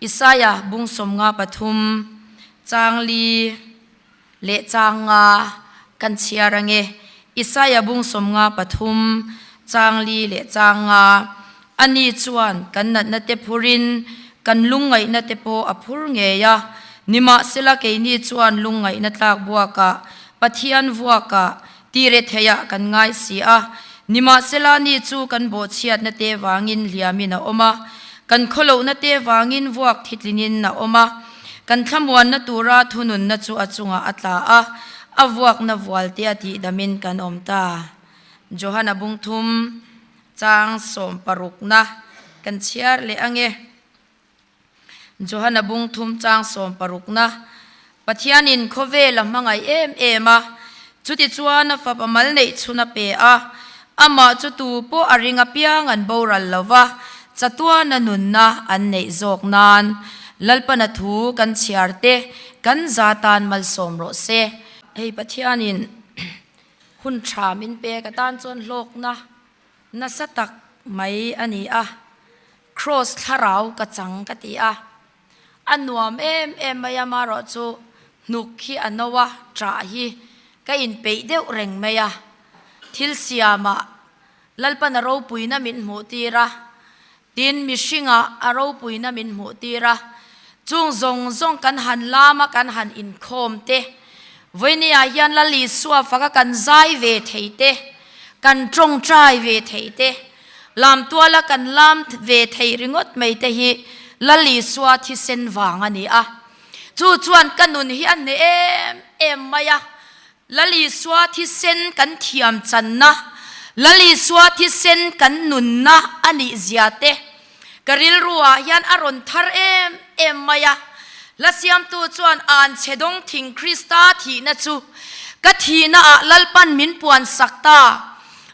Isaia bung 53 chang li leh chang nga kan chhiar ange. Isaia bung 53 chang li leh chang nga. Ani chuan kan natna te phurin kan lungngaihna te pawh a phur ngei a. Nimahsela keini chuan lungngaihna tlak buakah Pathian vuakah tire theiah kan ngai si a. Nimahsela ni chu kan bawhchhiatna te vangin hliamin a awm a, kan khawlohna te vangin vuak thitlinin a awm a. Kan thlamuanna tura thununna chu a chungah a tla a, a vuakna vualte a tihdamin kan awm ta. Johana bung thum chang sawm parukna kan chhiar leh ange. Johana bung thum chang sawm parukna Pathianin khawvel a hmangaih em em a, chutichuan a fapa mal neih chhun a pe a, amah chu tu pawh a ring apiang an boral lo va, chatuana nunna an neih zawk nan Lalpana thu kan chhiar te kan za tan malsawm rawh se. Hei Pathianin hun tha min pek atan chuan hlawkna nasa tak mai a ni a. Kraws thlarau ka chang ka ti a, a nuam em em mai a, marawh chu hnuk hi a no a, ṭah hi ka inpeih deuh reng mai a, thil siamah Lalpan a ropuina min hmuh tir a, tin mihringah a ropuina min hmuh tir a, chung zawng zawng kan han lam a, kan han inkhawm te, vawinia hian Lal Isua faka kan zai ve thei te, kan ṭawngṭai ve thei te. Lamtuala kan lam ve thei ringawt mai te hi Lal Isua thisen vang a ni a. Chu chuan ka nun hi a hneh em em mai a. Lal Isua thisen kan thiam channa, Lal Isua thisen kan nunna a nih zia te ka rilru ah hian a rawn thar em em mai a. Hla siamtu chuan an chhe dawng thing Krista thihna chu ka thihna ah Lalpan min puan sak ta.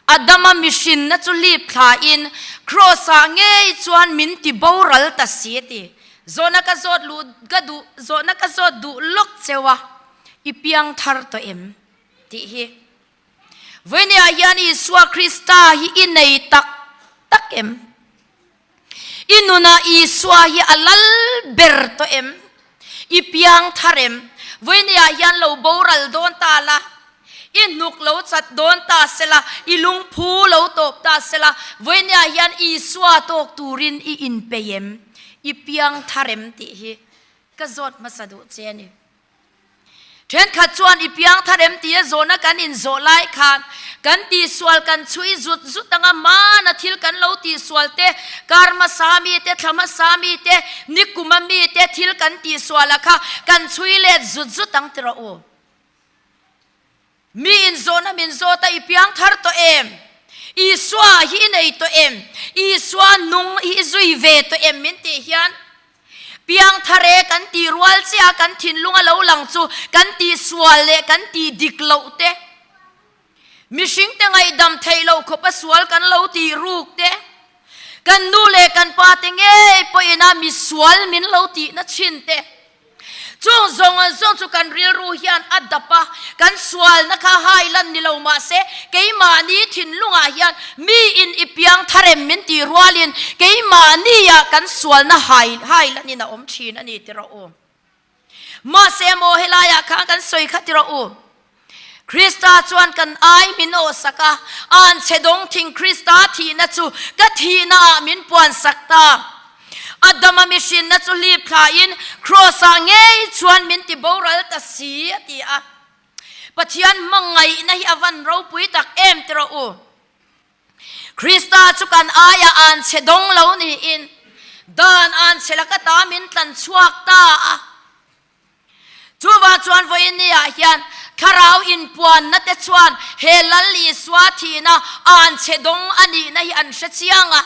Adama mihrinna chu lip thlain Kraws-ah ngei chuan min ti boral ta si a ti. Zawhna ka zawt luh ka duh zawhna ka zawt duh lawk cheu a, i piang thar tawh em? tih hi. Vawinia hian Isua Krista hi i nei tak tak em? I nunah Isua hi a lal ber tawh em? I piang thar em? Vawinia hian lo boral dawn ta la, i hnuk lo chat dawn ta se la, i lungphu lo tawp ta se la, vawinia hian Isua tawk turin i inpeih em? I piang thar em tih hi ka zawt hmasa duh che a ni. Thenkhat chuan i piang thar em tia zawhna kan inzawh lai khan kan tihsual kan chhui zut zut anga hmana thil kan lo tihsual te, kar hmasa mi te, thla hmasa mi te, nikuma mi te thil kan tihsual a kha kan chhui let zut zut ang ti rawh u. Mi inzawhna min zawt a i piang thar tawh em? Isua hi i nei tawh em? Isua nung hi i zui ve tawh em min tih hian piang thar e kan tih rual chiah a kan thinlung a lo lang chu kan tih sual leh kan tih dik loh te, mihring te ngaihdam theih loh khawp a sual kan lo tih ruk te, kan nu leh kan pa te ngei pawhin a misual min lo tihna chhin te. Chung zawng an zawng chu kan rilru hian a dap a, kan sualna kha hai lan ni lo mah se, keimahni thinlungah hian mi in i piang thar em min tih rualin keimahnia kan sualna hai hai lanin a awm thin a ni ti rawh u. Mahse maw helaiah khan kan sawi kha ti rawh u. Krista chuan kan ai min awhsak a, an chhe dawng thing Krista thihna chu ka thihna ah min puansak ta. Adama mihrinna chu hlip thlain Kraws-ah ngei chuan min ti boral ta si, a ti a. Pathian hmangaihna hi a van ropui tak em ti rawh u. Krista chu kan aiah an chhe dawng lo niin dan an chhe laka ta min tlan chhuak ta a. Chuvang chuan vawiin ni ah hian thlarau inpuanna te chuan he Lal Isua thihna an chhe dawng a nihna hi an hre chiang a,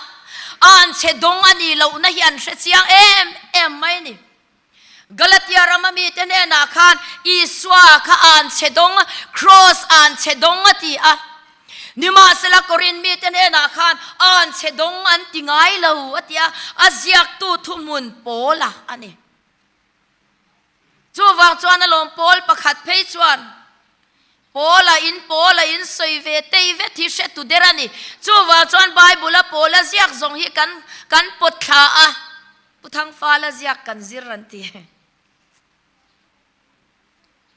an chhe dawng a nih lohna hi an hre chiang em em mai a ni. Galatia rama mite hnenah khan Isua kha an chhe dawng, Kraws an chhe dawng a ti a. Nimahsela Korin mite hnenah khan an chhe dawng an ti ngai lo a ti a, a ziaktu thuhmun Paula a ni. Chuvang chuan a lawm pawl pakhat phei chuan Paula in Paula in sawi ve tei vet hi hre tu der a ni. Chuvang chuan Bible a Paula ziak zawng hi kan kan pawt thla a. Pu Thangfala ziak kan zir an ti.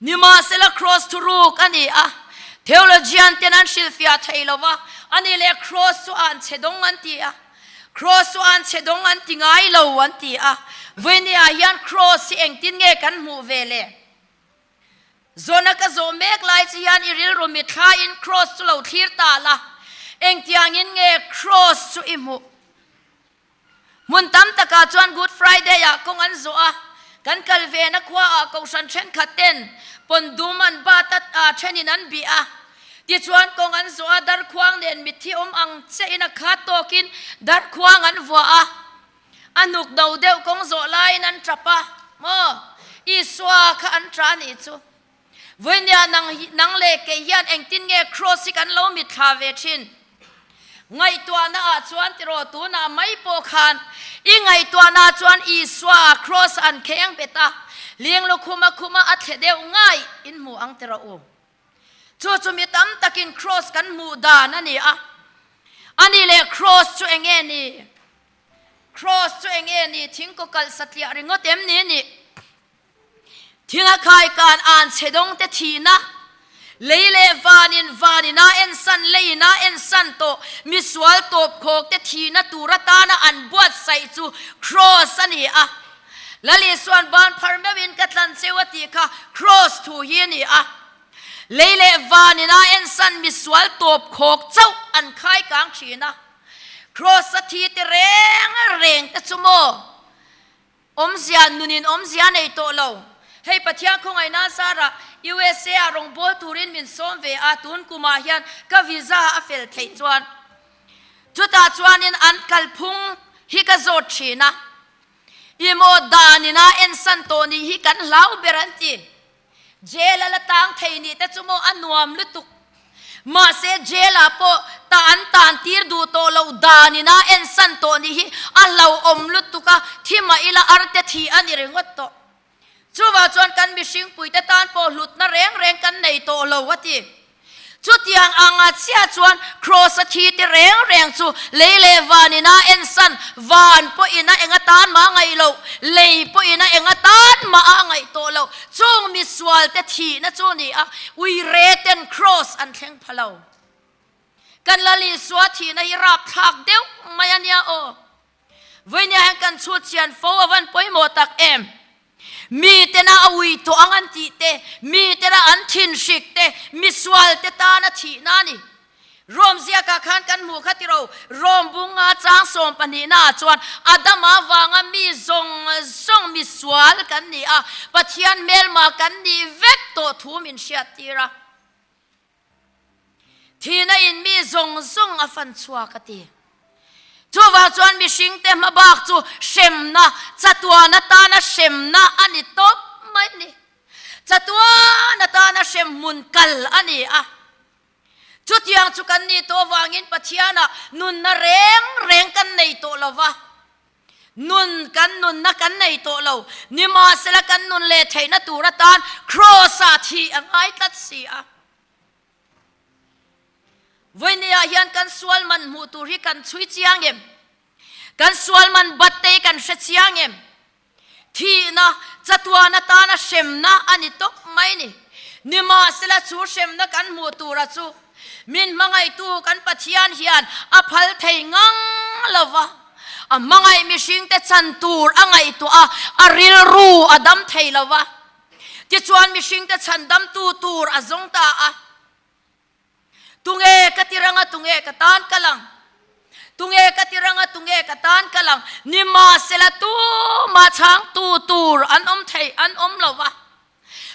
Nimahsela Kraws thuruk a ni a, theologian ten an hrilhfiah thei lo va, a ni leh Kraws chu an chhe dawng an ti a, Kraws chu an chhe dawng an ti ngai lo an ti a, vawinia hian Kraws hi engtin nge kan hmuh ve le? Zawhna ka zawh mek lai che hian i rilru mithlain Kraws chu lo thlir ta la, engtiangin nge Kraws chu i hmuh? Hmun tam takah chuan Good Friday-ah kawng an zawh a, kan kal vena khuaah kohhran thenkhat ten pawn dum an bat a, a thenin an bih a. Tichuan kawng an zawh a, darkhuang nen mitthi awm ang chiahin a khat tawkin darkhuang an vuah a, a hnuk do deuh kawng zawh laiin an tap a, maw Isua kha an tah a nih chu. Vawinia nang nang leh kei hian engtin nge Kraws hi kan lo mitthla ve thin? Ngaihtuahna ah chuan tiraw tunah mai pawh khan i ngaihtuahna ah chuan Isua Kraws an kheng bet a, ling lukhum a khum a a thle deuh ngai in hmu ang tiraw u. Chu chu mi tam takin Kraws kan hmuh dan a ni a. Ani leh Kraws chu enge ni? Kraws chu enge ni? Thingkaw kalh satliah ringawt em ni nih? Thinga khaikan an chhe dawngte thihna, lei leh vanin vanin a ensan leiin a ensan tawh misual tawpkhawkte thihna tur atana an buatsaih chu Kraws a ni a. Lal Isuan ban phar meuhin ka tlan cheu a tih kha Kraws thu hi a ni a. Lei leh vanin a ensan misual tawpkhawk chauh an khaikang thin a. Kraws a thi te reng reng te chu maw? Awmzia, Nunin awmzia nei tawh lo. Hei Pathian khawngaihna zarah USA ah rawngbâwl turin min sawm ve a, tun kumah hian ka visa a fel theih chuan chutah chuanin an kalphung hi ka zawt thin a, Imaw danin a ensan tawh nih hi kan hlau ber an ti. Jail a la tang thei nih te chu maw a nuam lutuk. Mahse jail ah pawh ta an tan tir duh tawh loh dan in a ensan tawh nih hi a hlauhawm lutuk a, thi mah ila arte thi a ni ringawt tawh. Chuvah chuan kan mihring puite tan pawh hlutna reng reng kan nei tawh lo a ti. Chutiang anga chiah chuan Kraws-a thi te reng reng chu lei leh van ina ensan, van pawhin a eng atan mah a ngaih loh, lei pawhin a eng atan mah a ngaih tawh loh, chung misual te thihna chu a ni a, uire ten Kraws an thleng pha lo. Kan Lal Isua thihna hi rapthlak deuh mai a nia aw. Vawinia hian kan chhut chian fo a van pawimawh tak em? Mi tena a ui tawh ang an tih te, mi tena an thinhrik te, misual te tana thihna a ni. Rom ziakah khan kan hmuh kha tiro, Rom bunga chang sawmpahnihna ah chuan Adama vanga mi zawng zawng misual kan ni a, Pathian hmelma kan nih vek tawh thu min hriattir a. Thihna in mi zawng zawng a fan chhuak a ti. Chuvang chuan mihringte hmabak chu hremna, chatuan atana hremna a ni tawp mai a ni. Chatuan atana hremhmun kal a ni a. Chutiang chu kan nih tawh avangin Pathianah nunna reng reng kan nei tawh lo va. Nun kan nunna kan nei tawh lo. Nimahsela kan nun leh theihna tur atan Kraws-ah thih a ngai tlat si a. Vawinia hian kan sual man hmuh tur hi kan chhui chiang em? Kan sual man bat te hi kan hre chiang em? Thihna, chatuan atana hremna a ni tawp mai ni. Nimahsela chu hremna kan hmuh tura chu min hmangaihtu kan Pathian hian a phal thei ngang lo va. A hmangaih mihringte chan tur a ngaihtuah a, a rilru a dam thei lo va. Tichuan mihringte chhandamtu tur a zawng ta a. Tunge ka ti rang a, tunge ka tan kal ang? Tunge ka ti rang a, tunge ka tan kal ang? Nimahsela tumah chhangtu tur an awm thei, an awm lo va.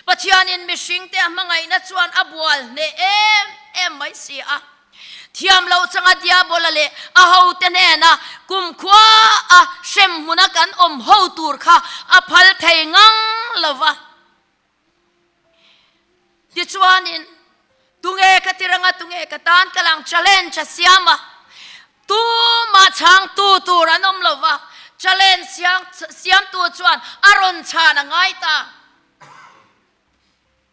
Pathianin mihringte a hmangaihna chuan a bual hneh em em mai si a. Thiam lo changa Diabola leh a hote hnena kumkhua a hremhmuna kan awm ho tur kha a phal thei ngang lo va. Tichuanin, tunge ka ti rang a, tunge ka tan ka lang challenge a siam a, tumah chhangtu tur an awm lo va, challenge siamtu chuan a rawn chhan a ngai ta.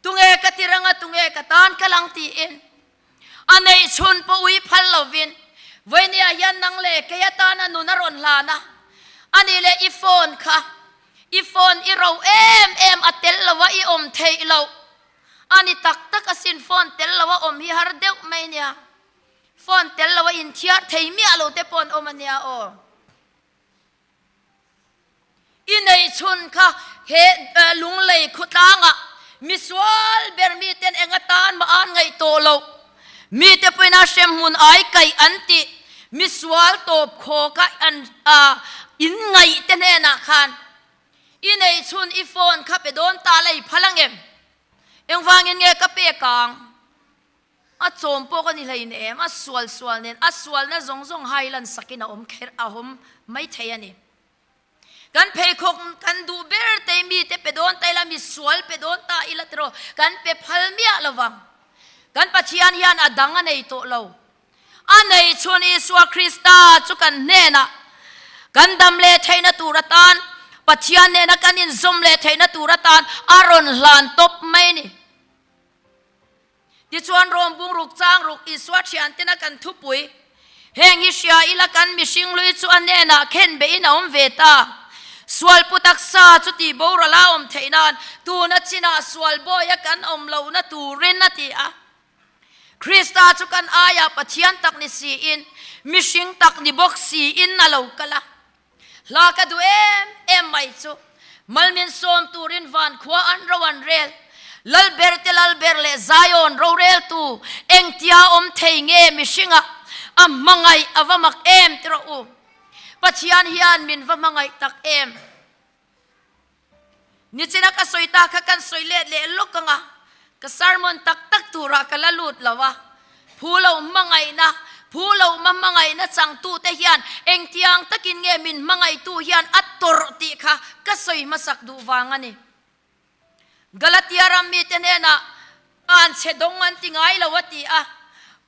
Tunge ka ti rang a, tunge ka tan ka lang tiin a neih chhun pawh ui phal lovin Vawinia hian nang leh kei atana nun a rawn hlan a. Ani leh i phone kha, i phone i ro em em a tel lo a i awm theih loh. Ani tak tak asin phone tel lo a awm hi har deuh mai nia. Phone tel lo a inthiar thei miah lo te pawh an awm ania aw. I neihchhun kha he lunglei khawtlangah misual ber miten eng atan mah an ngaih tawh loh. Mite pawhin a hremhmun ai kaih an tih misual tawp khaw kha an in ngaih te hnenah khan i neihchhun i phone kha pe dawn ta la i phal angem? Engvangin nge ka pek ang? A chawm pawh ka ni hlein em, a sual sual nen a sualna zawng zawng hailan sakin a awm kher a awm mai thei a ni. Kan pheikhawk kan duh ber te mite pe dawn ta ila, mi sual pe dawn ta ila tiraw kan pe phal miah lo vang. Kan Pathian hian a dang a nei tawh lo. A nei chhun Isua Krista chu kan hnenah kan dam leh theihna tur atan, Pathian nena kan inzawm leh theihna tur atan a rawn hlan tawp mai a ni. Tichuan Rom bungruk chang ruk Isua thiantena kan thupui, Heng hi hria ila kan mihring lui chu a hnenah khen behin a awm ve ta. Sual pu taksa chu tih boral a awm theih nan tuna chinah sual bawia kan awm lohna turin a ti a. Krista chu kan aiah Pathian tak ni siin mihring tak ni bawk siin a lo kal a. Hla ka duh em em mai chu Malmin sawm turin van khua an ro an rel. Lalber te Lalber leh Zion roreltu engtia awm thei nge mihringa a hmangaih a va mak em ti rawh u. Pathian hian min va hmangaih tak em. Nichina ka sawi ta kha kan sawi let leh lawk anga ka sermon tak tak turah ka la lut lo a, phu lo hmangaihna, phu lo ma hmangaihna changtute hian engtiang takin nge min hmangaihtu hian a tawrh tih kha ka sawi hmasak duh vang a ni. Galatia ram mite hnenah An chhe dawng an ti ngai lo a ti a.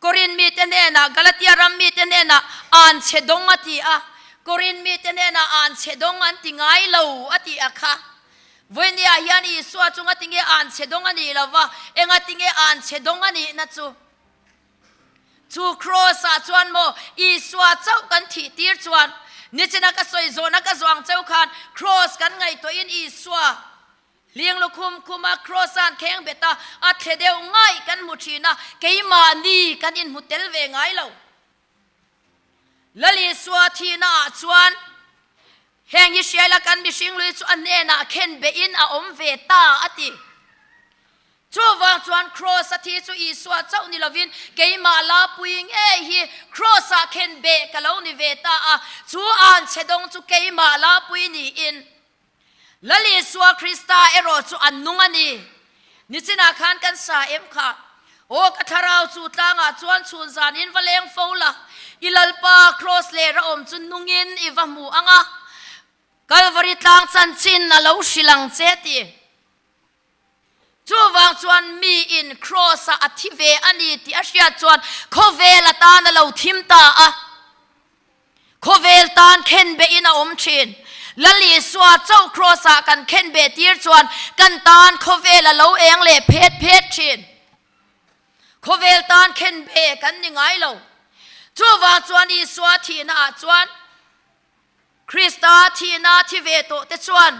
Korin mite hnenah, Galatia ram mite hnenah an chhe dawng a ti a. Korin mite hnenah an chhe dawng an ti ngai lo a ti a kha. Vawinia hian Isua chu ngatinge an chhe dawng a nih lo va, engatinge an chhe dawng a nihna chu? Chu Kraws-ah chuan maw Isua chauh kan thih tir chuan, nichina ka sawi zawhna ka zuang cheu khan Kraws kan ngaihtuahin Isua Hling lukhum khuma Kraws-a'n kheng bet a, a thle deuh ngaih kan hmu thin a, keimahni kan inhmu tel ve ngai lo. Lal Isua thihna ah chuan heng hi hriaila kan mihring lui chu a hnenah khen behin a awm ve ta a ti. Chuvang chuan Kraws-a thi chu Isua chauh ni lovin keimah Lapui ngei hi Kraws-ah khen beh ka lo ni ve ta a, chu anchhe dawng chu keimah Lapui niin Lal Isua Krista erawh chu an nung a ni. Nichinah khan kan sa em kha. Aw ka thlarau chu tlangah chuan chhun zanin va leng fo la, i Lalpa Kraws leh ra awm chu nungin i va hmu ang a, Kalvari tlang chanchin a lo hrilh ang che ti. Chuvang chuan miin Kraws-ah a thi ve a ni tih a hriat chuan khawvel atan a lo thim ta a. Khawvel tan khenbehin a awm thin. Lal Isua chauh Kraws-ah kan khenbeh tir chuan kan tan khawvel a lo eng leh phet phet thin. Khawvel tan khenbeh kan ni ngai lo. Chuvang chuan Isua thihnaah chuan Krista thihna thi ve tawh te chuan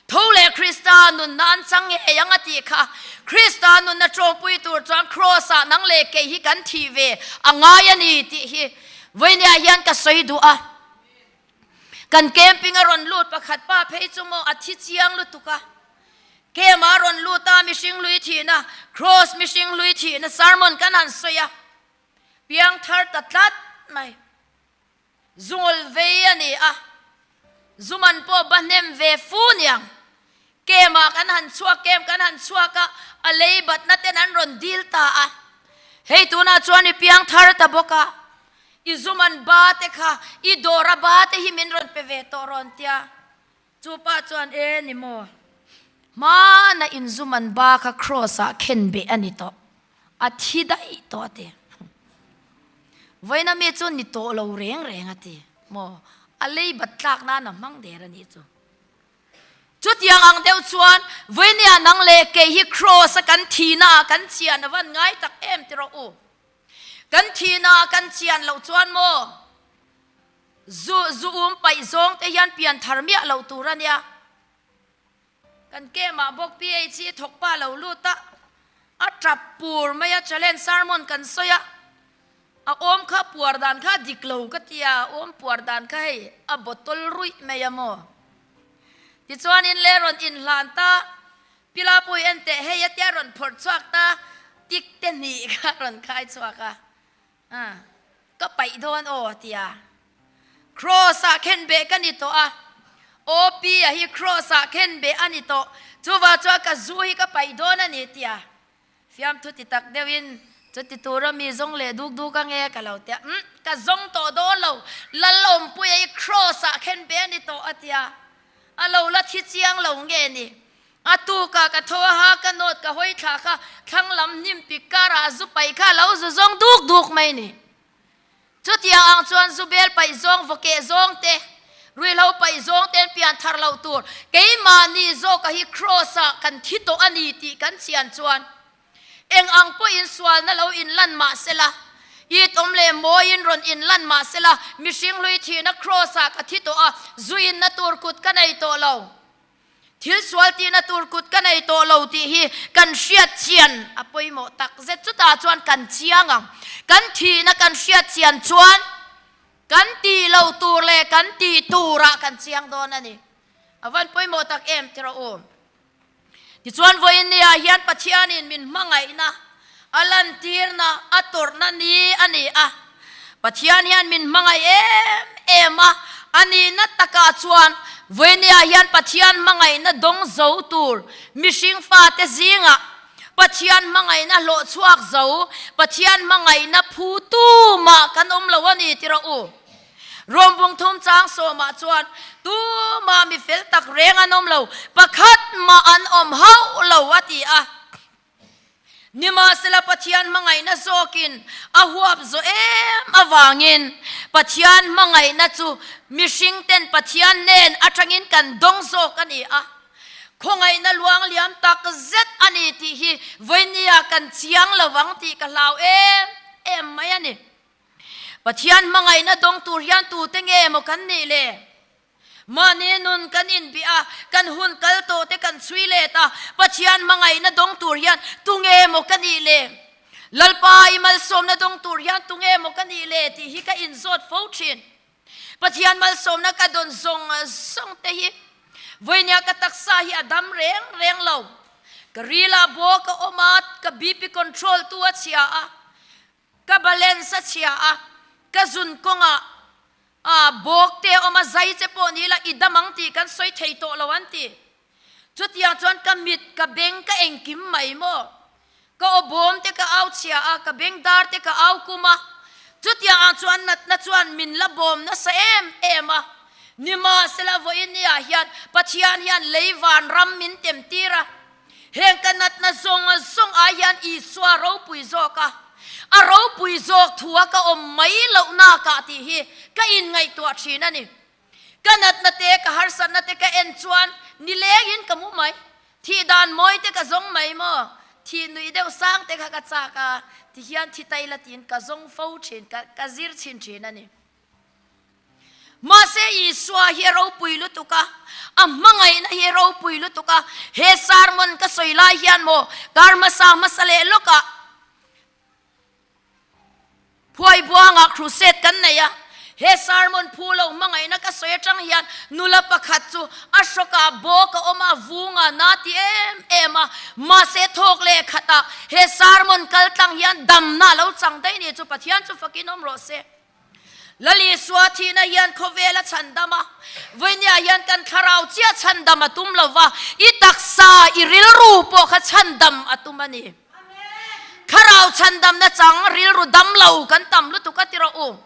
tho leh Krista nunna an chang ngei ang a tih kha. Krista nunna tawngpui tur chuan Kraws-ah nang leh kei hi kan thih ve a ngai a ni tih hi vawinia hian ka sawi duh a. Kan camping a rawn lut pakhat pa phei chu maw a thi chiang lutuk a. Camp a rawn lut a mihring hlui thihna, Kraws mihring hlui thihna sermon kan han sawi a. Piang thar ta tlat mai. Zungawl vei a ni a, Zuman pawh ba hnem ve fu niang. Kem-ah kan han chhuak, kem kan han chhuak a, a lei batna ten an rawn dil ta a. Hei tunah chuan i piang thar ta bawk a, i Zuman ba te kha, i dawra ba te hi min rawn pe ve tawh rawn tia. Chu pa chuan, E ni maw, hmana inzuman ba kha Kraws-ah khen beh a ni tawh, a thi daih tawh a ti. Vawiina mi chu ni tawh lo reng reng a ti maw, a lei bat tlak nan a hmang der a nih chu. Chutiang ang deuh chuan vawinia nang leh kei hi Kraws-a kan thihnaah kan chian a van ngai tak em ti rawh u. Kan thihnaah kan chian loh chuan maw? Zu zu um paih zawng te hian pian thar miah lo tur a nia. Kan kemah bawk PH hi thawk pa lo lut a, a tap pur mai a, challenge sermon kan sawi a, a awm kha puar dan kha a dik lo ka ti a, a awm puar dan kha hei a bottle ruih mai a maw. Tichuanin le rawn inhlan ta, Pilapui en teh hei a tia rawn phawrh chhuak ta, tik te hnih kha rawn khai chhuak a. A, ka paih dawn aw a ti a. Cross ah khen beh ka ni tawh a. OP a hi cross ah khen beh a ni tawh. Chuvah chuan ka zu hi ka paih dawn a ni ti a. Fiamthu ti tak deuhin chuti tura mi zawng leh duk duk ange ka lo ti a. Umm, ka zawng tawh dawn lo. Lalawmpuia hi cross ah khen beh a ni tawh a ti a. A lo la thi chiang lo nge ni? A tukah ka tho a ha, ka nawt ka hawi thla kha thlang lam hnim pik karah zu paih kha a lo zu zawng duk duk mai ni. Chutiang ang chuan zu bel paih zawng, vawkeh zawng te, ruihhlo paih zawng ten pian thar loh tur keimahni zawka hi Kraws ah kan thi tawh a ni tih kan chian chuan eng ang pawhin sualna lo inlan mah sela, it awm leh mawiin rawn inlan mah sela, mihring hlui thihna Kraws ah ka thi tawh a, zu inna tur kut ka nei tawh lo. Thil sual tihna tur kut ka nei tawh lo tih hi kan hriat chian a pawimawh tak zet. Chutah chuan kan chiang ang. Kan thihna kan hriat chian chuan kan tih lo tur leh kan tih turah kan chiang dawn a ni. A van pawimawh tak em ti rawh u. Tichuan vawiin niah hian Pathianin min hmangaihna, a lantirna, a tawrhna ni a ni a. Pathian hian min hmangaih em em a, a nihna takah chuan vawinia hian Pathian hmangaihna dawng zo tur mihring fate zingah Pathian hmangaihna hlawh chhuak zo, Pathian hmangaihna phu tumah kan awm lo a ni ti rawh u. Rom bung thum chang sawmah chuan tumah mi fel tak reng an awm lo, pakhat mah an awm hauh lo a ti a. Nimahsela Pathian hmangaihna zawkin a huap zawh em avangin Pathian hmangaihna chu mihring ten Pathian nen atangin kan dawng zawk a ni a. Khawngaihna luang liam tak zet a ni tih hi vawinia kan chiang lo vang tih ka hlau em em mai a ni. Pathian hmangaihna dawng tur hian tute nge maw kan nih le? Mahni nun kan inbih a, kan hun kal tawh te kan chhui let a, Pathian hmangaihna dawng tur hian tunge maw ka nih le? Lalpa i malsawmna dawng tur hian tunge maw ka nih le tih hi ka inzawt fo thin. Pathian malsawmna ka dawn zawng zawng te hi vawinia ka taksa hi a dam reng reng lo. Ka ril ah baw ka awm a, ka BP control tu a chhia a, Ka balance a chhia a, ka zun kawngah a bawk te a awm a, zai che pawh ni ila i dam ang tih kan sawi thei tawh lo an ti. Chutiang chuan ka mit, ka beng ka engkim mai maw? Ka aw bawm te ka au chhia a, ka beng dar te ka au kum a. Chutiang ang chuan natna chuan min la bawm nasa em em a. Nimahsela vawiin niah hian Pathian hian lei vanram min tem tir a. Heng ka natna zawng zawng ai hian Isua ropui zawk a, a ropui zawk thua ka awm mai loh nakah tih hi ka inngaihtuah thin a ni. Ka natna te, ka harsatna te ka en chuan nilengin ka mu mai. Thih dan mawi te ka zawng mai maw? Thih nuih deuh sang te kha ka chak a, tihian thi tai la tiin ka zawng fo thin, ka zir chhin thin a ni. Mahse Isua hi a ropui lutuk a, a hmangaihna hi a ropui lutuk a, he sermon ka sawi lai hian maw kar hmasa hmasa leh lawkah Phuaibuangah crusade kan nei a, he sermon phu lo hmangaihna ka sawi atang hian nula pakhat chu a hrawkah bawk a awm a, vunga na ti em em a, mahse thawk leh khatah he sermon kal tlang hian damna a lo chang daih ni chu Pathian chu fakin awm rawh se. Lal Isua thihna hian khawvel a chhandam a, vawinia hian kan thlarau chiah chhandam a tum lo va, i taksa, i rilru pawh kha chhandam a tum a ni. Thlarau chhandamna chang rilru dam lo kan tam lutuk a ti rawh u.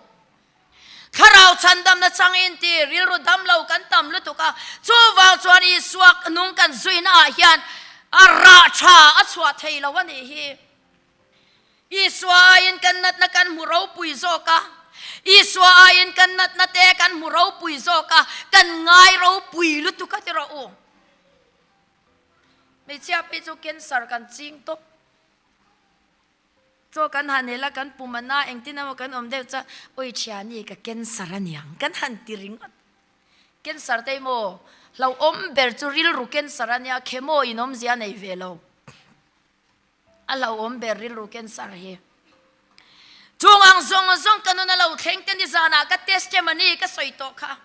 Thlarau chhandamna chang inti rilru dam lo kan tam lutuk a, chuvang chuan Isua nung kan zuina ah hian a rah tha a chhuah thei lo a nih hi. Isua aiin kan natna kan hmu ropui zawk a, Isua aiin kan natna te kan hmu ropui zawk a, kan ngai ropui lutuk a ti rawh u. Hmeichhia phei chu cancer kan ching tawp. Chaw kan han hel a, kan pum a na engtin emaw kan awm deuh chuan awi thiani ka cancer a niang kan han ti ringawt. Cancer te emaw hlauhawm ber chu rilru cancer a nia, chemo in awmzia a nei ve lo. A hlauhawm ber rilru cancer hi. Chung ang zawng zawng ka nun a lo thleng te nizanah ka testimony ka sawi tawh kha.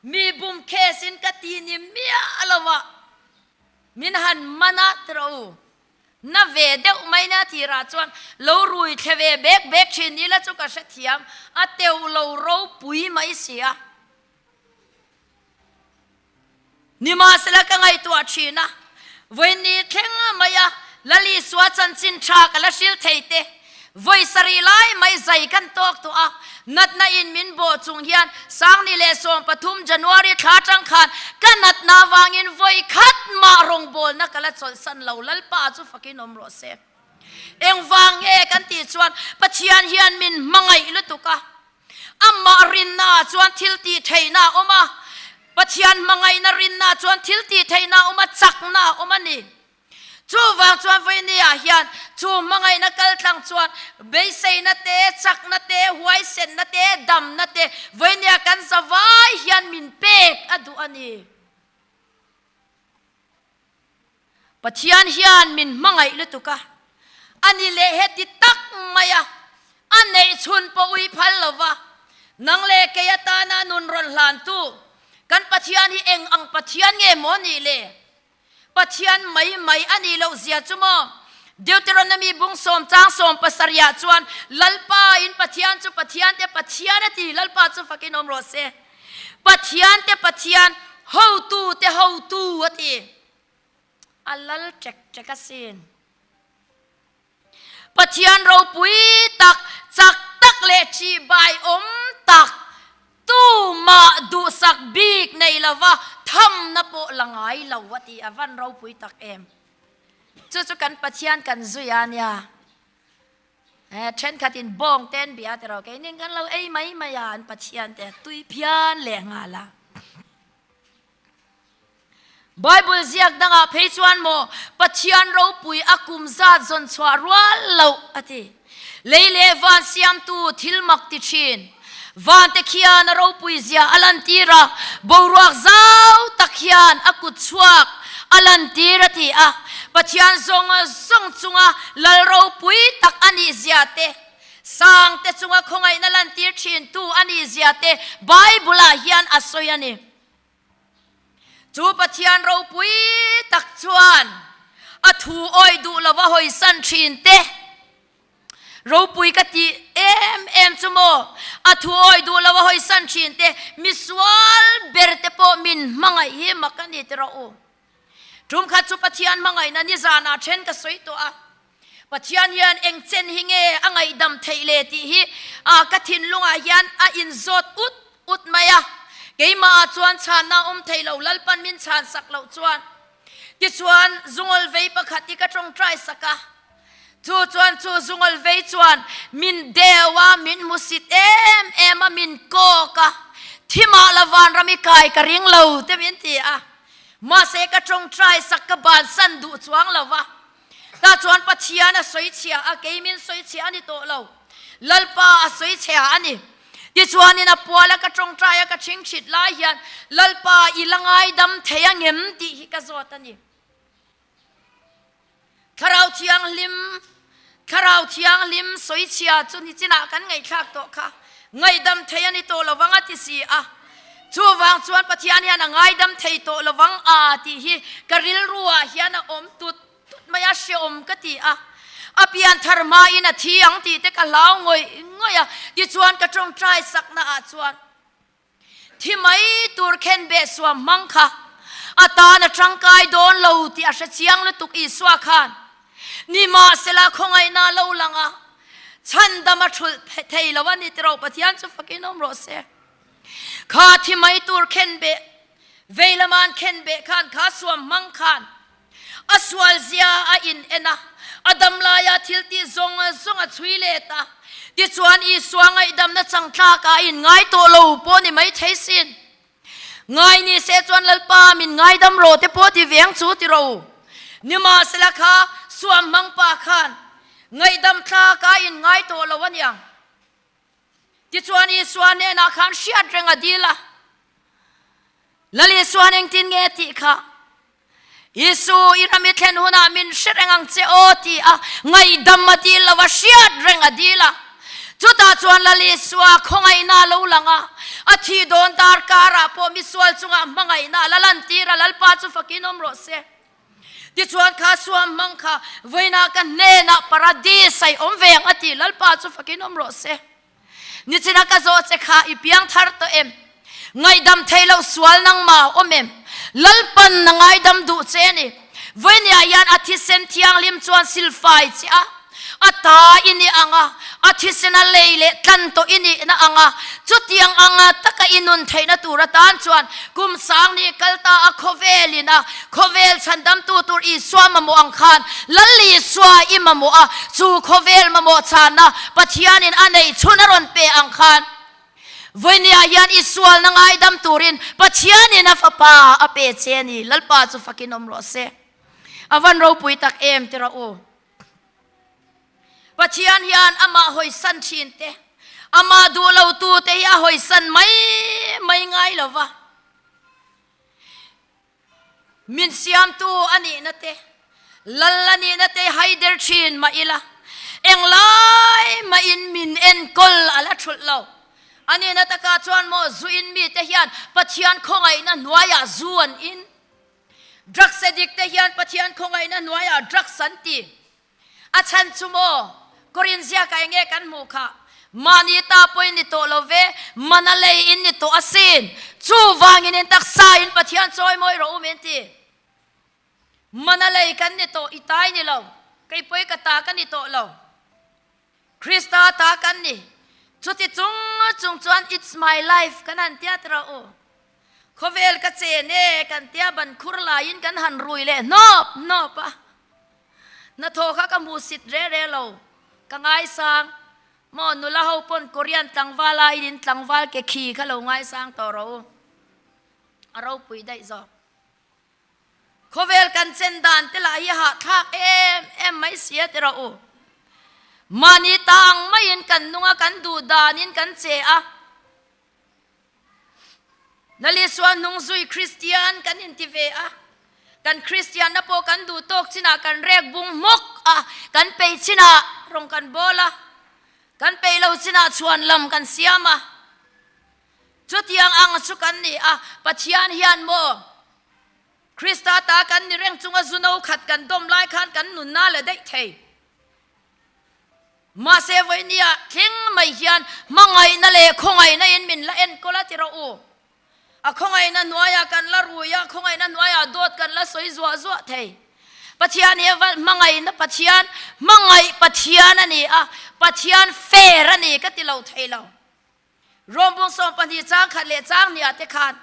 Mi bum case in ka ti ni miah lo a, min han man a ti rawh u. Na ve deuh mai nia tirah chuan lo rui thle ve bek bek thin ila chu ka hrethiam, a teuh lo ropui mai si a. Nimahsela ka ngaihtuah thin a, vawi thleng mai a Lal Isua chanchin tha ka la hril thei te, vawi sarih lai mai zai kan tawk tawh a, natna in min bawh chung hian Sangni leh 13 January thla atang khan ka natna avangin vawi khat mah rawngbawlna ka la chawlhsan lo, Lalpa chu fakin awm rawh se. Engvang nge kan tih chuan Pathian hian min hmangaih lutuk a, Amah rinna ah chuan thil tih theihna a awm a, Pathian hmangaihna rinna ah chuan thil tih theihna a awm a, chakna a awm a ni. Chuvang chuan vawiini ah hian chu hmangaihna kaltlang chuan beiseina te, chakna te, huaisenna te, damna te vawiini ah kan zavai hian min pek a duh a ni. Pathian hian min hmangaih lutuk a, a ni leh heti tak mai a, a neih chhun pawh ui phal lo va, nang leh kei atana nun rawn hlantu kan Pathian hi eng ang Pathian nge maw nih le? Pathian mai mai a nih loh zia chu maw? Deuteronomy bung sawm chang sawm pasarihah chuan Lalpa in Pathian chu Pathian te Pathian a ti, Lalpa chu fakin awm rawh se. Pathian te Pathian, hotu te hotu a ti. A lal ṭek ṭek asin. Pathian ropui tak, chak tak leh ṭihbai awm tak, tumah duhsak bik nei lova thamna pawh la ngai lo a ti. A van ropui tak em. Chu chu kan Pathian kan zui a nia. Thenkhatin bawng te an bia tiraw keinin kan lo ei mai mai a, an Pathian te a tui phian leh nghal a. Bible ziak dangah phei chuan maw Pathian ropui a kum zat zawn chhuah rual loh a ti. Lei leh van siamtu thil mak ti thin. Van te khian a ropui zia a lantir a, boruak zau tak hian a kut chhuak a lantir a ti a. Pathian zawng zawng chunga lal ropui tak a nih zia te, sang te chunga khawngaihna lantir thintu a nih zia te Bible ah hian a sawi a ni. Chu Pathian ropui tak chuan a thu awih duh lova hawisan thin te, Ropui ka tih em em chu maw? A thu awi duh lo a hawisan thin te, misual ber te pawh min hmangaih hi mak a ni ti rawh u. Tum khat chu Pathian hmangaihna nizanah then ka sawi tawh a, Pathian hian eng chen hi nge a ngaihdam theih le tih hi ka thinlungah hian a inzawt ut ut mai a, keimahah chuan chhanna a awm thei lo, Lalpan min chhan sak loh chuan. Tichuan zungawl vei pakhat hi ka tawngtai sak a. Chu chuan chu zungawl vei chuan min deu a, min hmusit em em a, min kawk a, thimah la vanram i kai ka ring lo te min ti a. Mahse ka tawngtai sak ka bansan duh chuang lo va. Tah chuan Pathian a sawi chhia a, kei min sawi chhia a ni tawh lo. Lalpa a sawi chhia a ni. Tichuanin a puala ka tawngtai a ka chhingchhit lai hian Lalpa i la ngaidam thei a ngem tih hi ka zawt a ni. Thlarau Thianghlim, Thlarau Thianghlim sawichhia chu nichinah kan ngaihthlak tawh kha ngaihdam thei a ni tawh lo vang a ti si a. Chuvang chuan Pathian hian a ngaidam thei tawh lo vang a tih hi ka rilruah hian a awm tut tut mai a, hreawm ka ti a. A pian thar hmain a thi ang tih te ka hlau ngawih ngawih a, tichuan ka tawngtai sakna ah chuan Thi mai tur khen beh suam hmang kha a tan a tangkai dawn lo tih a hre chiang lutuk Isua khan nimahsela khawngaihna a lo lang a, chhandam a thulh thei lo a ni tiraw Pathian chu fakin awm rawh se. Kha thi mai tur khen beh vei lama an khen beh khan kha suam hmang khan A sual zia a in en a, a dam laia thil tih zawng zawng a chhui let a. Tichuan Isua ngaihdamna chang tlak ah a in ngai tawh lo pawh ni mai thei sin. Ngai ni se chuan Lalpa min ngaidam rawh te pawh ti veng chu ti ro. Nimahsela kha suam hmang pa khan. Ngaihdam tlak a in ngai tawh lo aniang. Tichuan Isua hnenah khan hriat reng a dil a. Lal Isuan engtin nge a tih kha? Isu, i ram i thlen hunah min hre reng ang che aw ti a ngaihdam a dil lo a, hriat reng a dil a. Chutah chuan Lal Isua khawngaihna a lo lang a, a thih dawn darkarah pawh misual chungah hmangaihna a la lantir a, Lalpa chu fakin awm rawh se. Tichuan kha suam hmang kha vawiinah ka hnenah paradis a i awm ve ang a ti, Lalpa chu fakin awm rawh se. Nichina ka zawh che kha i piang thar tawh em? Ngaihdam thei loh sual nangmah a awm em? Lalpan na ngaidam duh che a ni. Vawinia hian a thisen thianghlim chuan silfai che a, a ta i ni ang a, a thisen a lei leh tlan tawh i nihna ang a, chutiang anga taka i nun theihna tur atan chuan kum sang ni kal ta a khawvelin a khawvel chhandamtu tur Isua mamawh ang khan Lal Isua i mamawh a, chu khawvel mamawh chhanna Pathianin a neih chhun a rawn pe ang khan vawinia hian i sualna ngaidam turin Pathianin a fapa a pe che a ni. Lalpa chu fakin awm rawh se. A van ropui tak em tira u. Pathian hian amah hawisan thin te, amah duh lo tu te hi a hawisan mai mai ngai lo va. Min siamtu a nihna te, lal a nihna te haider thin mah ila, englai mahin min enkawl a la thulh lo. A nihna takah chuan maw zu in mite hian Pathian khawngaihna hnuaiah zu an in. Drugs addict te hian Pathian khawngaihna hnuaiah drugs an ti. A chhan chu maw? Korin ziakah eng nge kan hmuh kha? Mahni ta pawh in ni tawh lo ve, mana lei in ni tawh asin. Chuvangin in taksa in Pathian chawimawi rawh u min ti. Mana lei kan ni tawh, i tai ni lo. Kei pawh i ka ta ka ni tawh lo. Krista ta kan ni. Chuti chung chung chuan it's my life kan han tiat rawh u. Khawvel ka chen e kan tia ban khur laiin kan han rui leh hnawp hnawp a. Hnathawh kha ka hmu sit re re lo. Ka ngaisang. Maw nula ho pawn Korean tlangval aiin in tlangval ke khi kha lo ngaisang tawh rawh u. A ropui daih zawk. Khawvel kan chen dan te lah hi a hahthlak em em mai si a ti rawh u. Mahni ta ang maiin kan nung a, kan duh danin kan che a. Nalisua hnungzui Kristian kan inti ve a, kan Kristianna pawh kan duh tawk chinah kan rek bung hmawk a, kan peih chinah rawng kan bawl a, kan peih lo chinah chhuan lam kan siam a. Chutiang ang chu kan ni a, Pathian hian maw Krista ta kan ni reng chunga zu no khat kan dawm lai khan kan nunna la daih thei. Mahse vawinia thleng mai hian hmangaihna leh khawngaihna in min la enkawl a ti rawh u. A khawngaihna hnuaiah kan la rui a, khawngaihna hnuaiah dawt kan la sawi zuah zuah thei. Pathian hi hmangaihna Pathian, hmangaih Pathian a ni a, Pathian fair a ni ka ti lo thei lo. Rawmbung 12 chang khat leh chang hniah te khan,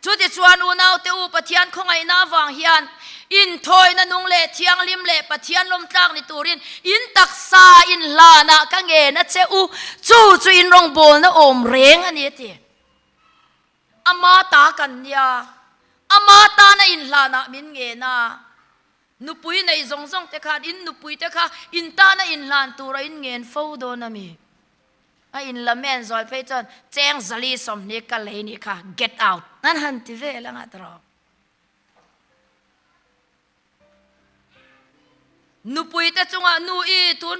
Chutichuan unaute u Pathian khawngaihna avang hian inthawina nung leh thianghlim leh Pathian lawmtlak ni turin in taksa in hlanah ka ngen a che u, chu chu in rawngbawlna awm reng a ni a ti. Ama ta kan nia, ama tana in hlanah min ngen a. Nupui nei zawng zawng te khan in nupui te kha in tana in hlan tura in ngen fo dawn a mi? A in la men zawi phei chuan cheng zali 20 ka lei nih kha get out an han ti vel anga tawrh. Nupui te chungah nu i tun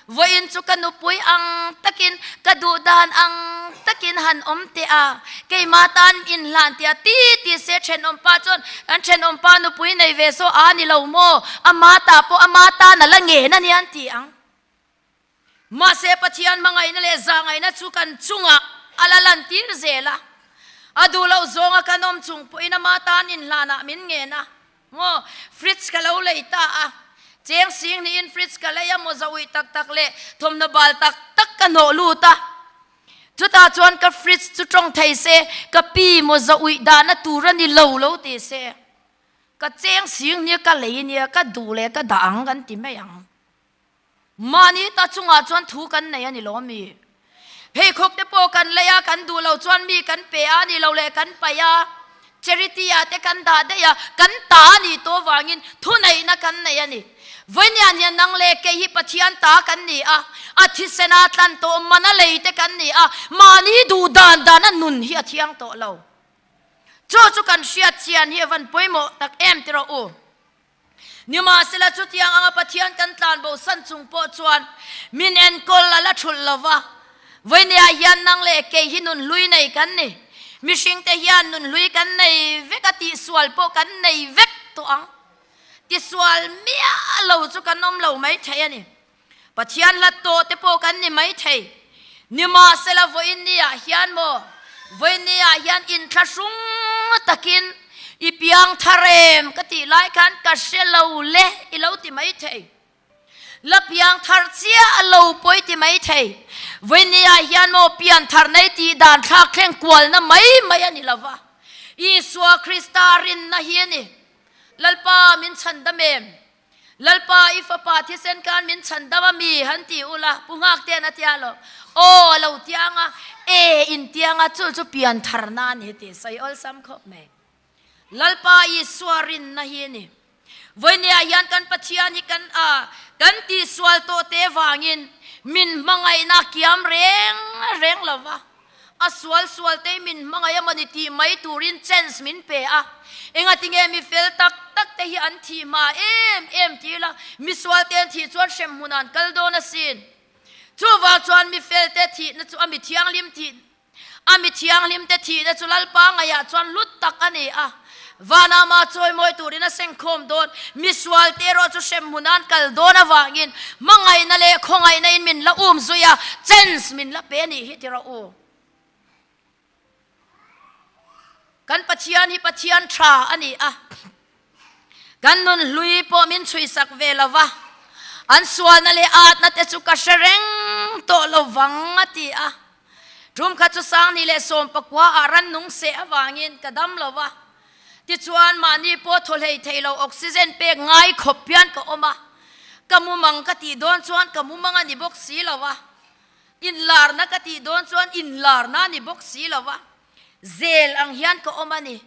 vawiin chu ka nupui ang takin ka duh dan ang takin han awm teh a keimah tan in hlan tih a ti ti se thenawm pa chuan kan thenawm pa nupui nei ve saw a ni lo maw ama ta pawh ama tan a la ngen a nia an ti ang. Mahse, Pathian hmangaihna leh zahngaihna chu kan chungah a la lantir zel a. A duh loh zawnga kan awm chung pawhin ama tan inhlanah min ngen a. Maw, fridge ka lo lei ta a. Cheng sing hnihin fridge ka lei a, mawza uih tak tak leh thawmhnaw bal tak tak ka hnawh lut a. Chutah chuan ka fridge chu tawng thei se, ka pi mawza uih dahna tur a ni lo lo ti se. Ka cheng sing hnih ka lei nia, ka duh leh ka dah ang kan ti mai ang. Mahni ta chungah chuan thu kan nei a ni lo mi? Pheikhawk te pawh kan lei a, kan duh lo chuan mi kan pe a ni lo leh kan paih a, charity ah te kan dah daih a, kan ta a nih tawh vangin thuneihna kan nei a ni. Vawinia hian nang leh kei hi Pathian ta kan ni a, a thisena tlan tawh mana lei te kan ni a, mahni duh dan dana nun hi a thiang tawh lo. Chu chu kan hriat chian hi a van pawimawh tak em ti rawh u. Nimahsela chutiang anga Pathian kan tlan bo san chung pawh chuan min enkawl a la thulh lo va, Vawinia hian nang leh kei hi nun hlui nei kan ni. Mihringte hian nun hlui kan nei vek a, tihsual pawh kan nei vek tawh ang. Tisual miah lo chu kan awm lo mai thei a ni. Pathian hlat tawh te pawh kan ni mai thei. Nimahsela vawiin ni ah hian maw, vawiin ni ah hian inthlahrung takin i piang thar em ka tih lai khan ka hre lo le i lo ti mai thei. La piang thar chiah lo pawh i ti mai thei. Vawiin ni ah hian maw pian thar nei tih dan thlak thleng kualna mai mai a ni lo va. Isua Krista rinna hi a ni. Lalpa min chhandam em? Lalpa i fapa thisen khan min chhandam a mi han ti ula Pu Nghak ten a tia lo. Aw a lo tiang a, e in tiang a chu chu pian thar na a ni tih sawi awlsam khawp mai. Lalpa Isua rinna hi a ni. Vawinia hian kan Pathian hi kan a kan tihsual tawh te vangin min hmangaihna kiam reng reng lo va. A sual sual te min hmangaih a mawni tih mai turin chance min pe a. Engatinge mi fel tak tak te hi an thih hma em em ti ila, mi sual te an thih chuan hrem hmun ah an kal dawn asin. Chuvang chuan mi fel te thihna chu a mi thianghlim thih a mi thianghlim te thihna chu Lalpa ngaihah chuan hlut tak a ni a. Vanama chawimawi turin a sengkhawm dawn. Mi sual te erawh chu hrem hmun an kal dawn avangin hmangaihna leh khawngaihna in min la um zui a, chance min la pe a nih hi ti rawh u. Kan Pathian hi Pathian tha a ni a, kan nun hlui pawh min chhuisak ve lo va, an sualna leh atna te chu ka hre reng tawh lo vang a ti a. Tum kha chu Sangni leh Sawmpakua ah rannung seh avangin ka dam lo va, tichuan mahni pawh thaw hlei thei lo oxygen pek ngai khawp hian ka awm a, ka mumang ka tih dawn chuan ka mumang a ni bawk si lo va, inlarna ka tih dawn chuan inlarna a ni bawk si lo va, zel ang hian ka awm a ni.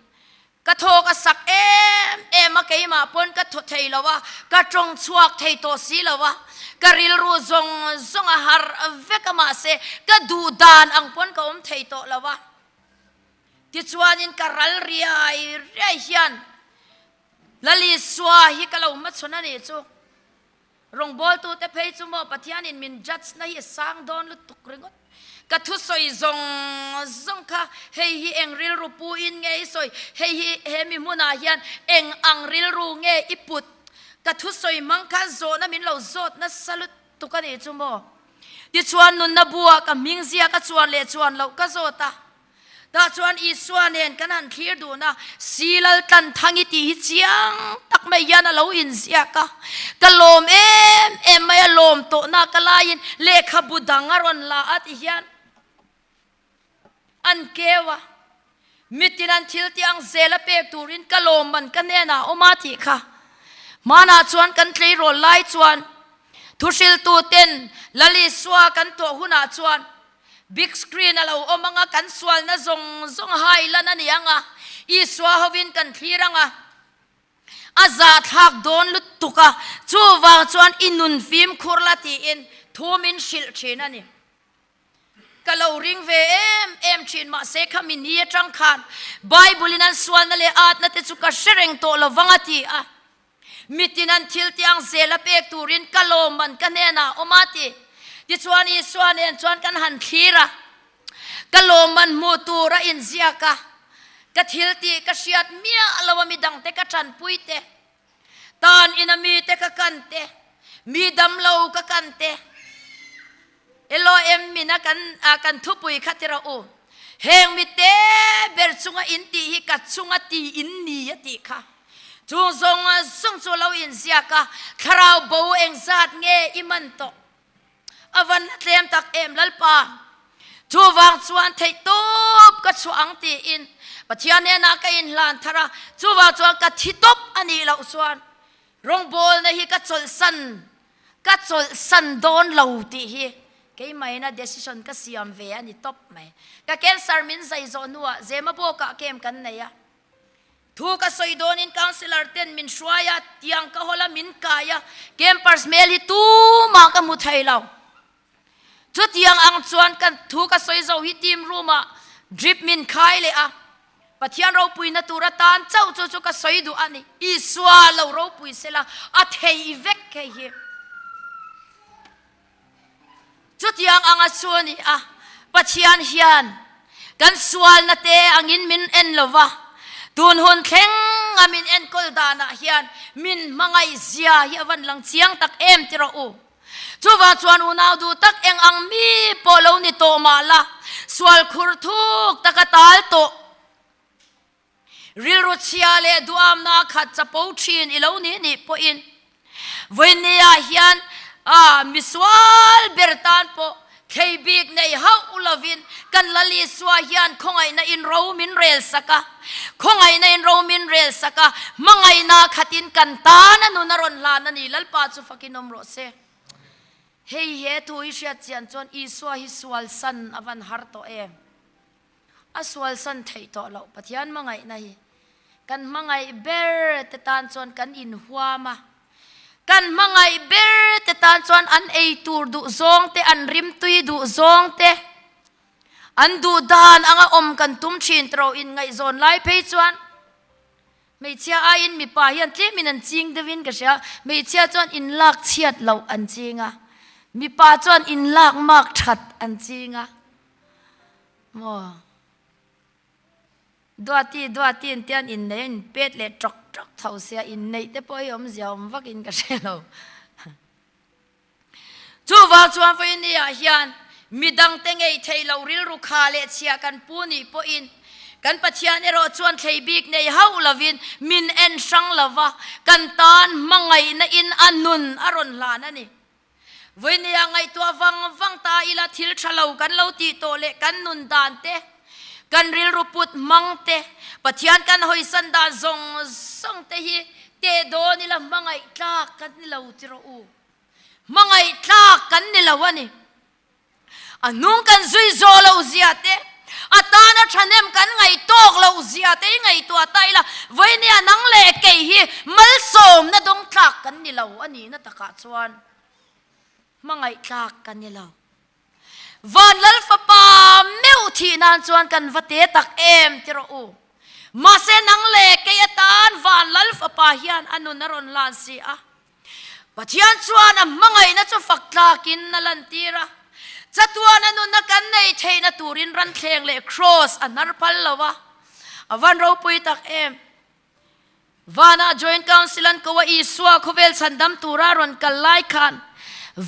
Ka thaw ka sak em em a, keimah pawn ka thaw thei lo a, ka tawng chhuak thei tawh si lo a, ka rilru zawng zawng a har vek a mahse ka duh dan ang pawn ka awm thei tawh lo a. Tichuanin ka ral riai riai hian Lalisua hi ka lo hmachhawn a nih chu. Rawngbawltute phei chu maw Pathianin min judge na hi a sang dawn lutuk ringawt. Ka thusawi zawng zawng kha hei hi eng rilru pu in nge i sawi, hei hi he mi hmunah hian eng ang rilru nge i put. Ka thusawi hmang khan zawhna min lo zawt nasa lutuk a nih chu maw. Tichuan nunna buah ka hming zia ka chuan leh chuan loh ka zawt a. Tah chuan Isua nen kan han thlir dun a, Silal tlan thang i tih hi chiang tak mai hian a lo inziak a. Ka lawm em em mai a, lawm tawhna ka laiin lehkhabu dang a rawn la a ti hian an keu a. Mitin an thil tih ang zel a pek turin ka lawm man ka hnenah a awm a tih kha. Hmanah chuan kan tleirawl lai chuan thuhriltuten Lal Isua kan tawh hunah chuan Big screen a lo awm anga kan sualna zawng zawng hai lan a ni anga Isua hovin kan thlir anga a zahthlak dawn lutuk a, chuvang chuan i nun fimkhur la tiin thu min hrilh thin a ni. Ka lo ring ve em em thin mahse kha mi ni atang khan Bible in an sualna leh atna te chu ka hre reng tawh lo vang a ti a. Mitin an thil tiang zel a pek turin ka lawmman ka hnenah a awm a ti. Tichuan Isua nen chuan kan han thlir a, ka lawmman hmuh tur a inziak a, ka thil tih ka hriat miah lo a midangte ka tanpui te, tan ina mite ka kan te, mi damlo ka kan te, Eloem mina kan kan thupui kha ti rawh u. Heng mi te ber chunga in tih hi ka chunga ti in ni a tih kha. Chung zawng zawng chu lo inziak a, thlarau bo engzat nge i man tawh? A van la tlem tak em Lalpa? Chuvang chuan theih tawp ka chhuah ang tiin Pathian hnenah ka inhlan thar a, chuvang chuan ka thi tawp a nih loh chuan rawngbawlna hi ka chawlhsan Ka chawlhsan dawn lo tih hi keimaina decision ka siam ve a ni tawp mai. Ka cancer min zai zawh hnuah Zemabawkah camp kan nei a. Thu ka sawi dawnin councillor ten min hruai a, tiang ka hawl a, min kai a, campers hmel hi tumah ka hmu thei lo. Chutiang ang chuan ka thu ka sawi zo hi team room ah drip min khai leh a, Pathian ropuina tur atan chauh chu chu ka sawi duh a ni. Isua lo ropui sela a thei vek hei hi. Chutiang anga chu a ni a, Pathian hian kan sualna te angin min en lo va, tun hun thlenga min enkawl danah hian min hmangaih zia hi a van lang chiang tak em ti rawh u. Chuvang chuan unau duh tak eng ang mi pawh lo ni tawh mah la, sual khur thuk taka tal tawh, Rilru chhia leh duamna a khat chapo thin i lo nih nih pawhin vawinia hian a misual ber tan pawh thlei bik nei hauh lovin kan Lal Isua hian khawngaihna in ro min rel sak a, khawngaihna in ro min rel sak a, hmangaihna khatin kan tan a nun a rawn hlan a ni. Lalpa chu fakin awm rawh se. Hei he thu hi hriat chian chuan Isua hi sual san a van har tawh em? A sualsan theih tawh loh Pathian hmangaihna hi kan hmangaih ber te tan chuan kan inhuam a, kan hmangaih ber te tan chuan an ei tur duh zawng te, an rimtui duh zawng te, an duh dan anga awm kan tum thin tawh inngaihzawn lai phei chuan hmeichhia aiin mipa hian tlemin an ching deuhin ka hria, hmeichhia chuan inlak chhiat loh an ching a, mipa chuan inlak mak that an ching a. Maw? Duati Duati in tian innei a inpet leh tawk tawk tho sia, inneih te pawh hi awmzia awm vakin ka hre lo. Chuvang chuan vawiin ah hian midangte ngei thei lo rilru kha leh chhia kan pu nih pawhin kan Pathian erawh chuan thlei bik nei hauh lovin min en hrang lova, kan tan hmangaihna in a nun a rawn hlan a ni. Vawinia ngaihtuah vang vang ta ila thil tha lo kan lo tih tawh leh kan nun dan te, kan rilru put hmang te, Pathian kan hawisan dan zawng zawng te hi teh dawn ila hmangaih tlak kan ni lo ti rawh u. Hmangaih tlak kan ni lo a ni. A hnung kan zui zawh loh zia te, a tana thahnem kan ngaih tawk loh zia te hi ngaihtuah ta ila, vawinia nang leh kei hi malsawmna dawng tlak kan ni lo a nihna takah chuan hmangaih tlak kan ni lo. Van Lal Fapa meuh thih nan chuan kan va te tak em ti rawh u. Mahse nang leh kei atan Van Lal Fapa hian a nun a rawn lan si a. Pathian chuan a hmangaihna chu fak tlakin a lantir a, chatuana nunna kan neih theihna turin ranthleng leh kraws a hnar phal lo a, a van ropui tak em! Vanah Joint Council an ko a, Isua khawvel chhandam tura rawn kal lai khan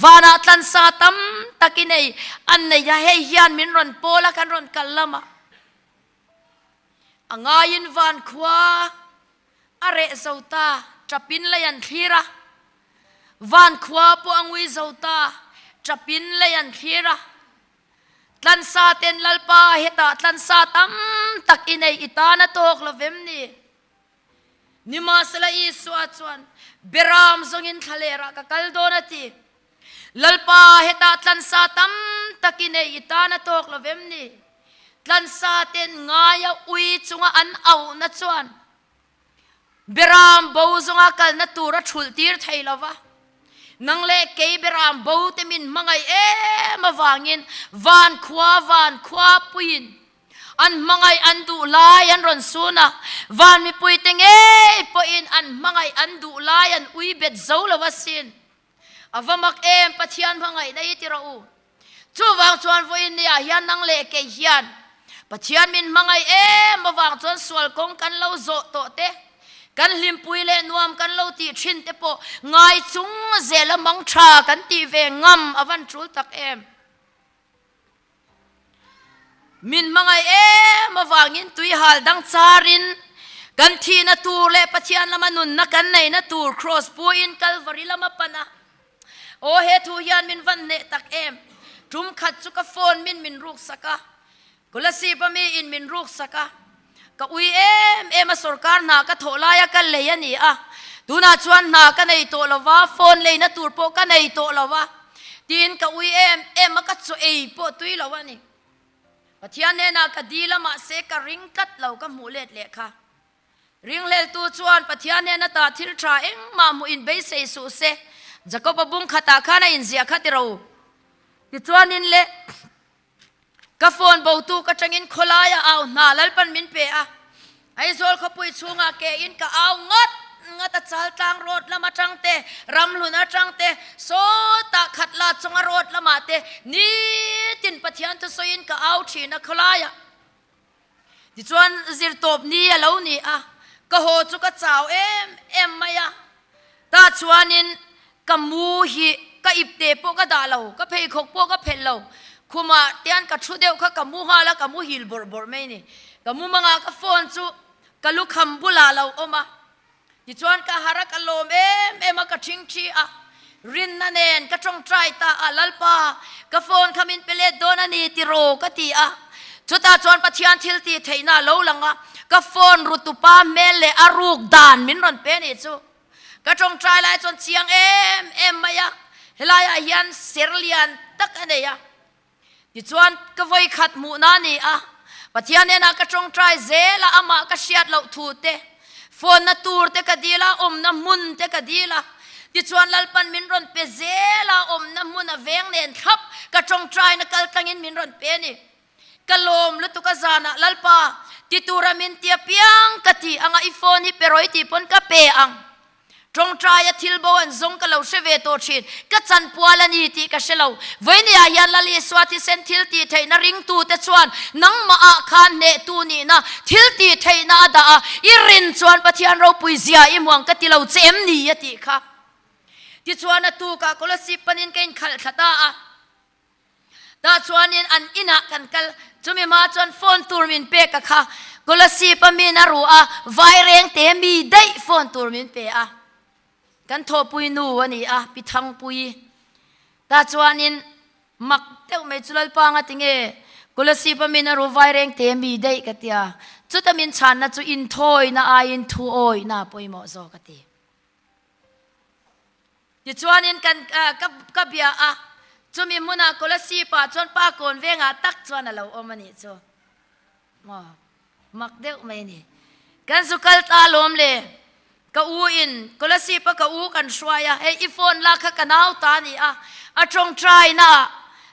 vanah tlansa tam tak i nei an nei a, hei hian min rawn pawl a, kan rawn kal lamah a ngaiin van khua A reh zo ta, ṭapin lei an thlir a. Van khua pawh a ngui zo ta, ṭapin lei an thlir a. Tlansa ten Lalpa hetah tlansa tam tak i nei i tan a tawk lo vem ni? Nimahsela Isua chuan, Beram zawngin thlalerah ka kal dawn a ti. Lalpa hetah tlansa tam tak i nei i tan a tawk lo vem ni? Tlansa ten ngaia ui chunga an auhna chuan Beram bo zawnga kalna tur a thulh tir thei lo va. Nang leh kei beram bo te min hmangaih em avangin van khua van khua puiin an hmangaih an duh lai an rawn sun a, van mipuite ngei pawhin an hmangaih an duh lai an ui bet zo lo asin. A va mak em Pathian hmangaihna hi ti rawh u. Chuvang chuan vawiin ni ah hian nang leh kei hian Pathian min hmangaih em avang chuan sual kawng kan lo zawh tawh te, kan hlimpui leh nuam kan lo tih thin te pawh ngai chung zel a mang tha kan tih ve ngam a van tul tak em. Min hmangaih em avangin tuihal dang charin kan thihna tur leh Pathian lama nunna kan neihna tur Kraws puiin Kalvari lama pan a. Aw he thu hian min van hneh tak em. Tum khat chu ka phone min min ruk sak a, Kolasib a mi in min ruk sak a. Ka ui em em a sorkar hna ka thawh laia ka lei a ni a, tunah chuan hna ka nei tawh lo va, phone leina tur pawh ka nei tawh lo va, tiin ka ui em em a, ka chaw ei pawh tui lo a ni. Pathian hnenah ka dil a mahse ka ring tlat lo ka hmuh let leh kha. Ringhleltu chuan Pathian hnena tah thil tha engmah hmuh in beisei suh se, Jakoba bung khatah khan a inziah kha ti ro. Tichuanin le ka phone botu ka tangin khawlaia au hna Lalpan min pe a, Aizawl khawpui chhungah ke in ka au ngat ngat a, Chaltlang road lam atang te, Ramhlun atang te, sawtah Khatla chunga road lamah te nitin Pathian thusawiin ka au thin a khawlaiah. Tichuan zirtawp ni a lo ni a, ka haw chu ka chau em em mai a. Tah chuanin ka mu hi ka ipte pawh ka dah lo, ka pheikhawk pawh ka phelh lo. Khumah tian ka thu deuh kha ka mu nghal a, ka mu hil bawrh bawrh mai ni. Ka mu mangah ka phone chu ka lukham bulah a lo awm a. Tichuan ka har a, ka lawm em em a, ka ṭhingṭhi a, rinna nen ka ṭawngṭai ta a, Lalpa, ka phone kha min pe let dawn a ni tiraw? ka ti a. Chutah chuan Pathian thil tih theihna a lo lang a, ka phone rutupa hmel leh a ruk dan min rawn pe nih chu. Ka ṭawngṭai lai chuan chiang em em mai a, helaiah hian ser lian tak a nei a. Tichuan, ka vawikhat hmuhna a ni a, Pathian hnenah ka tawngtai zel a, amah ka hriat loh thu te, phone-na tur te ka dil a, awmna hmun te ka dil a. Tichuan, Lalpan min rawn pe zel a, awmna hmun a veng nen thlap ka tawngtaina kal tlangin min rawn pe a ni. Ka lawm lutuk a zanah, Lalpa, ti tura min ti apiang ka ti anga i phone hi pe rawh i tih pawn ka pe ang. Tawngtaia thil bo an zawng ka lo hre ve tawh thin. Ka chanpual a ni tih ka hre lo. Vawinia hian Lal Isua thisen thil tih theihna ringtute chuan nangmahah khan hnehtu nihna thil tih theihna a dah a, i rin chuan Pathian ropui zia i hmuang ka ti lo che em ni a tih kha. Tichuan a tukah Kolasib panin ka inkhalh thla ta a. Tah chuanin an inah kan kal. Chumi hma chuan phone tur min pek a kha. Kolasib a min a ruh a, Vaireng te mi daih phone tur min pe a. Kan thawhpui nu a ni a, Pi Thangpuii. Tah chuanin mak deuh mai chu Lalpanga tinge Kolasib a min a ruh Vaireng te mi daih ka tia. Chuta min chhanna chu inthawina aiin thuawihna a pawimawh zawk a ti. Tichuanin kan ka ka bia a, chumi hmunah Kolasib ah chuan pa kawn vengah tak chuan a lo awm a nih chu. Maw mak deuh mai a ni. Kan zu kal ta alawm le, ka u in Kolasib a ka u kan hruai a, hei i phone lak kha ka nau ta a ni a, a tawngtai na ah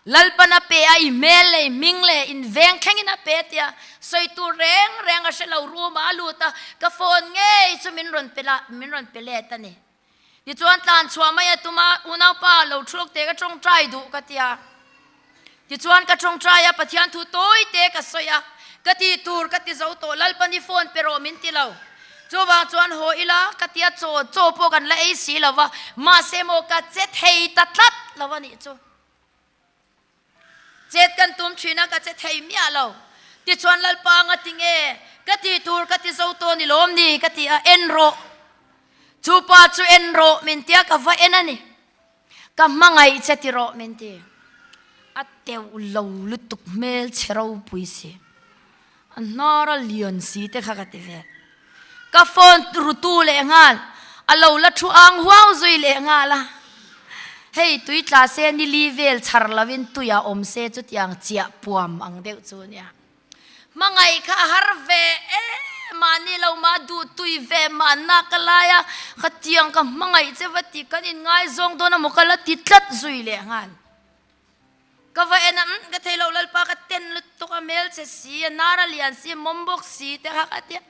Lalpan a pe a, i hmel leh i hming leh in veng thlengin a pe tia sawi tur reng reng a hre lo room ah a lut a, ka phone ngei chu min rawn pe la min rawn pe let a ni. Tichuan tlan chhuah mai a tum a, unaupa lo thulawk teh ka tawngtai duh ka ti a. Tichuan ka tawngtai a, Pathian thu tawi te ka sawi a, ka tih tur ka ti zo tawh, Lalpan i phone pe rawh min ti lo. Chuvang chuan haw ila ka ti a, chaw chaw pawh kan la ei si lo va, mahse maw ka che thei ta tlat lo a nih chu. Chet kan tum thin a, ka che thei miah lo. Tichuan Lalpa nga ti nge? Ka ti tur ka ti zo tawh ni lawm ni? Ka ti a, en rawh. Chu pa chu en rawh min ti a, ka va en a ni. Ka hmangaih che ti rawh min ti. A teuh lo lutuk hmel chhe ropui si. A hnar a lian si te kha ka ti vel. Ka phone rutu leh nghal, a lo la thu ang huau zui leh nghal a. Hei tui tla se ni li vel chhar lovin tui a awm se chutiang chiah puam ang deuh chu nia. Hmangaih kha a har ve em a ni lo mah duh tui ve mah nak a lai a, khatiang ka hmangaih che va ti kan inngaizawng dawn emaw ka la ti tlat zui leh nghal. Ka va en a, umm ka thei lo Lalpa ka ten lutuk a hmel che si, a nar a lian si, a mawm bawk si te kha ka tia.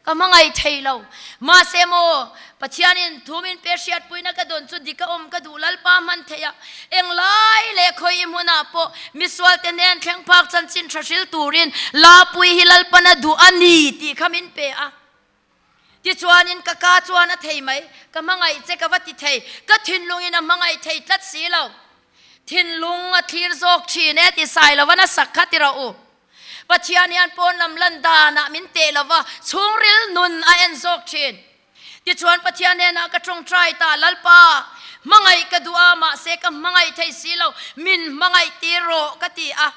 Ka hmangaih thei lo. Mahse maw, Pathianin thu min pe hriatpuina ka dawn chu dik a awm ka duh Lalpa hman theih a, englai leh khawi hmunah pawh misualte hnen thleng phak chanchin tha hril turin Lapui hi Lalpan a duh a ni tih kha min pe a. Tichuanin ka ka chuan a thei mai, ka hmangaih che ka va ti thei, ka thinlungin a hmangaih thei tlat si lo. Thinlung a thlir zawk thin e ti sai lova na sak kha ti rawh u. Pathian hian pawn lam lan danah min teh lova, chhungril nun a en zawk thin. Tichuan Pathian hnenah ka tawngtai ta, Lalpa, hmangaih ka duh a, mahse ka hmangaih thei si lo, min hmangaih tir rawh ka ti a.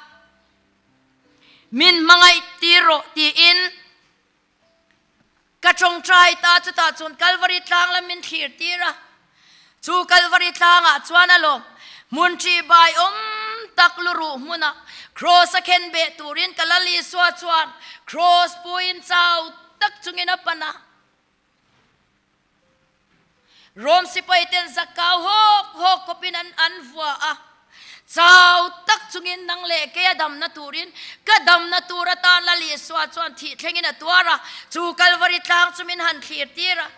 Min hmangaih tir rawh tiin. Ka tawngtai ta chutah chuan Kalvari tlang lam min thlir tir a, chu Kalvari tlangah chuan a lawm hmun ṭih bai awm tak luruh hmunah Kraws a khen beh turin ka Lal Isua chuan Kraws puiin chau. tak chungin a pan a. Rom sipai ten zakau hawk hawk khawpin an an vua a. Chau tak chungin nang leh kei a damna turin ka damna tur atan Lal Isua chuan thih thlengin a tuar a, chu Kalvari tlang chu min han thlir tir a.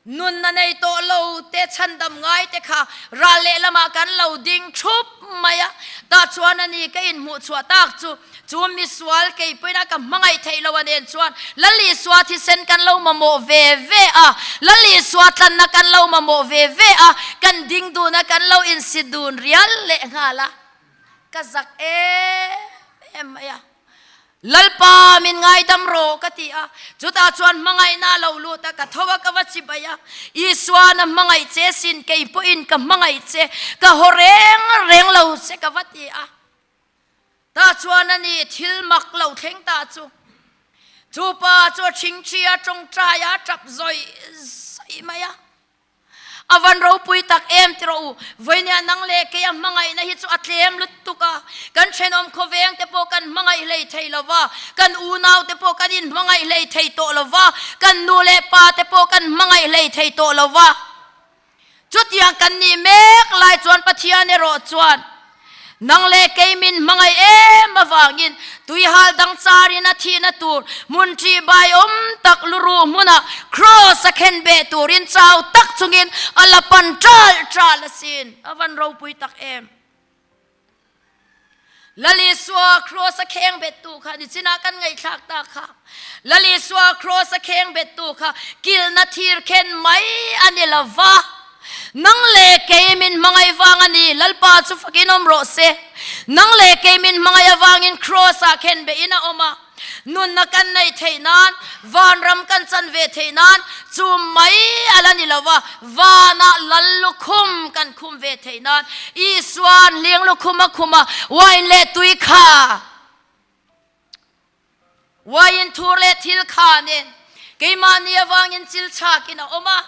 Nunna nei tawh lo te chhandam ngai te kha ral lehlamah kan lo ding thup mai a, tah chuan a ni ka inhmuh chhuah tak chu, chu misual kei pawhin a ka hmangaih theih lo a nen chuan Lal Isua thisen kan lo mamawh ve ve a, Lal Isua tlanna kan lo mamawh ve ve a, kan ding dun a, kan lo insit dun rial leh nghal a, ka zak em em mai a. Lalpa min ngaidam rawh ka ti a, chutah chuan hmangaihna a lo lut a, ka tho a ka va chibai a, Isuan a hmangaih che sin kei pawhin ka hmangaih che, ka haw reng reng lo che ka va ti a. Tah chuan a ni thil mak lo thleng ta chu, chu pa chu a thingthi a tawngtai a, a tap zawih zawih mai a. A van ropui tak em ti rawh u. Vawinia nang leh kei a hmangaihna hi chu a tlem lutuk a. Kan thenawm khawveng te pawh kan hmangaih hlei thei lo va, kan unau te pawh kan inhmangaih hlei thei tawh lo va, kan nu leh pa te pawh kan hmangaih hlei thei tawh lo va. Chutiang kan nih mek lai chuan Pathian erawh chuan Nang leh kei min hmangaih em avangin tuihal dang charin a thihna tur hmun ṭih bai awm tak luruh hmunah Kraws a khen beh turin chau tak chungin a la pan ṭalh ṭalh asin. A van ropui tak em! Lal Isua Kraws a kheng bettu kha nichinah kan ngaihthlak ta kha. Lal Isua Kraws a kheng bettu kha kilhna thir khen mai a ni lo va. Nang leh kei min hmangaih vang a ni, Lalpa chu fakin awm rawh se. Nang leh kei min hmangaih avangin Kraws-ah khen behin a awm a. Nunna kan neih theih nan, vanram kan chan ve theih nan, chu mai a la ni lo va, vanah lal lukhum kan khum ve theih nan, Isua'n hling lukhum a khum a, wine leh tui kha, wine thur leh thil kha nen keimahni avangin chil chhakin a awm a.